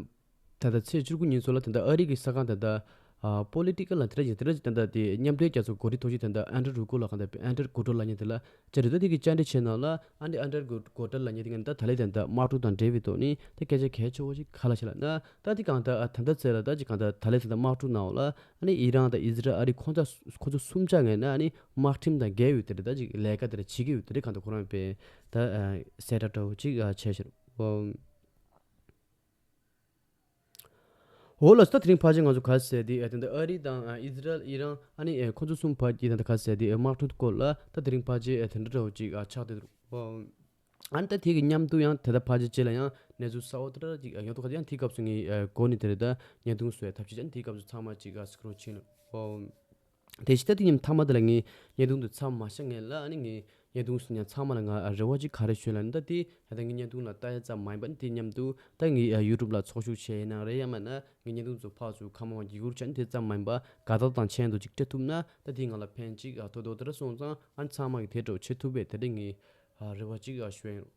ད་ལྟ་ཚེས་བཅུ་དགུ་ཉིན་ཚོ་ལ་ད་ལྟ་ཨ་རི་གི་གསར་ཁང་ད་ལྟ་ཨ་པོ་ལི་ཊི་ཀལ་ལ་དེ་འདྲ་ཅིག་དེ་འདྲ་ཅིག་ད་ལྟ་དེ་མཉམ་འབྲེལ་རྒྱལ་ཚོགས་འགོ་ཁྲིད་ཐོག་ཅིག་ད་ལྟ་ཨན་ཌྲུ་རུ་ཀོ་ལ་གང་ལྟར་ཨན་ཌྲུ་གོ་ཏོ་ལབ་མཁན་དེ་ལ་བཅར་རེད། ད་དེ་གི་བཅར་འདྲི་བྱས་ནང་ལ་ཨ་ནི་ཨན་ཌྲུ་གོ་ཏོ་ལབ་མཁན་དེ་ག་ད་ད་ལན་ད་ལྟ་དམག་འཁྲུག་དང་འབྲེལ་བའི་ཐོག་ནས་ད་སྐད་ཆ་གལ་ཆེ་བོ་ཅིག་ག་ལ་བཤད་ལབ་ན། ད་དེ་གང་ལྟར་ཨ་ད་ལྟ་ཚེ་ལ་ད་ཅིག་གང་ལྟར་ད་ལན་ད་ལྟ་དམག་འཁྲུག་ནང་ལ་ཨ་ནི་ཨི་རན་དང་ཨི་ཟི་རལ་ཨ་རི་ཁོང་ཚ་ཁོང་ཚོ་གསུམ་ཆ་ངོས་ནས་ཨ་ནི་དམག་ཁྲིམས་དང་འགལ་བའི་དེ་འདྲ་ད་ཅིག་ལས་ཀ་དེ་འདྲ་བྱེད་ཀྱི་ཡོད། དེ་འདྲ་གང་ལྟར་ཁོ་རང་པའི་ད་ཨ་གསལ་བསྒྲགས་འདྲ་བོ་ཅིག་ཨ་བྱས་ཤག་འོ། འོ་ལགས་སོ། ད་དེ་རིང་ཕལ་ཆེར་ང་ཚོ་ག་རེ་ཟེར་དེ་ཨ་དེ་འདྲ་ཨ་རི་དང་ཨ་ཨི་ཟི་རལ་ཨི་རན་ཨ་ནི་ཨ་ཁོང་ཚོ་གསུམ་བར་གྱི་ད་ལྟ་ག་རེ་ཟེར་དེ་ཨ་དམག་འཁྲུག་སྐོར་ལ་ད་དེ་རིང་ཕལ་ཆེར་ཨ་དེ་འདྲ་འདྲ་བོ་ཅིག་ཨ་ཆགས་བསྡད་འདུག་ཨ་ནི་ད་དེ་གི་མཉམ་དུ་ཡང་དེ་ད་ཕལ་ཆེར་རྗེས་ལ་ཡང་གནས་ཚུལ་གསར་པ་དེ་འདྲ་ཅིག་ཨ་ཡོང་དུས་ཡང་དེའི་སྐབས་སུ་ངས་ཨ་འགོ་ནས་དེ་རེད་ད་བརྙན་ཐུང་བཟོ་ཡ་ཐབས་ཤེས་ཅན་དེའི་སྐབས་སུ་ཚང་མ་ཅིག་ཨ་གཟིགས་རོགས་བྱེད་ནོ། ཨོ། དེ་བཞིན་ད་དེ་ཉིན་མཐའ་མ་དེ་ལ་ངས་བརྙན་ཐུང་དེ་མཚམས་མ་བཞག་སྔོན་ལ་ཨ་ནི་ངས་བརྙན་ཐུང་གཟིགས་མཁན་ཚང་མ་ལ་ང་རེ་བ་ཅིག་ག་རེ་ཞུ་ལབ་ན། ད་དེ་ད་ལྟ་ངའི་བརྙན་ཐུང་ལ་ལྟ་ཡ་ཙམ་མ་ཡིན་པ་ནི་དེ་མཉམ་དུ་ད་ངའི་ཡུ་ཊུབ་ལ་ཚོགས་ཞུགས་བྱས་ཡིན་ན་རེད། ཡང་མིན་ན་ངའི་བརྙན་ཐུང་ཚོ་ཕར་ཚུར་ཁ་མང་བ་བརྒྱུད་བསྐུར་བྱས་ནས་དེ་ཙམ་མ་ཡིན་པ་དགའ་རྟགས་དང་མཆན་དུ་ཅིག་སྤྲད་ཐུབ་ན་ད་དེ་ང་ལ་ཕན་ཅིག་ཐོགས་འདུག་དེ་འདྲ་སོང་ཙང་ཨ་ནི་ཚང་མ་གིས་དེ་འདྲ་བྱེད་ཐུབ་པའི་དེ་འདྲ་ངའི་རེ་བ་ཅིག་ཞུ་ཡ་ཡིན།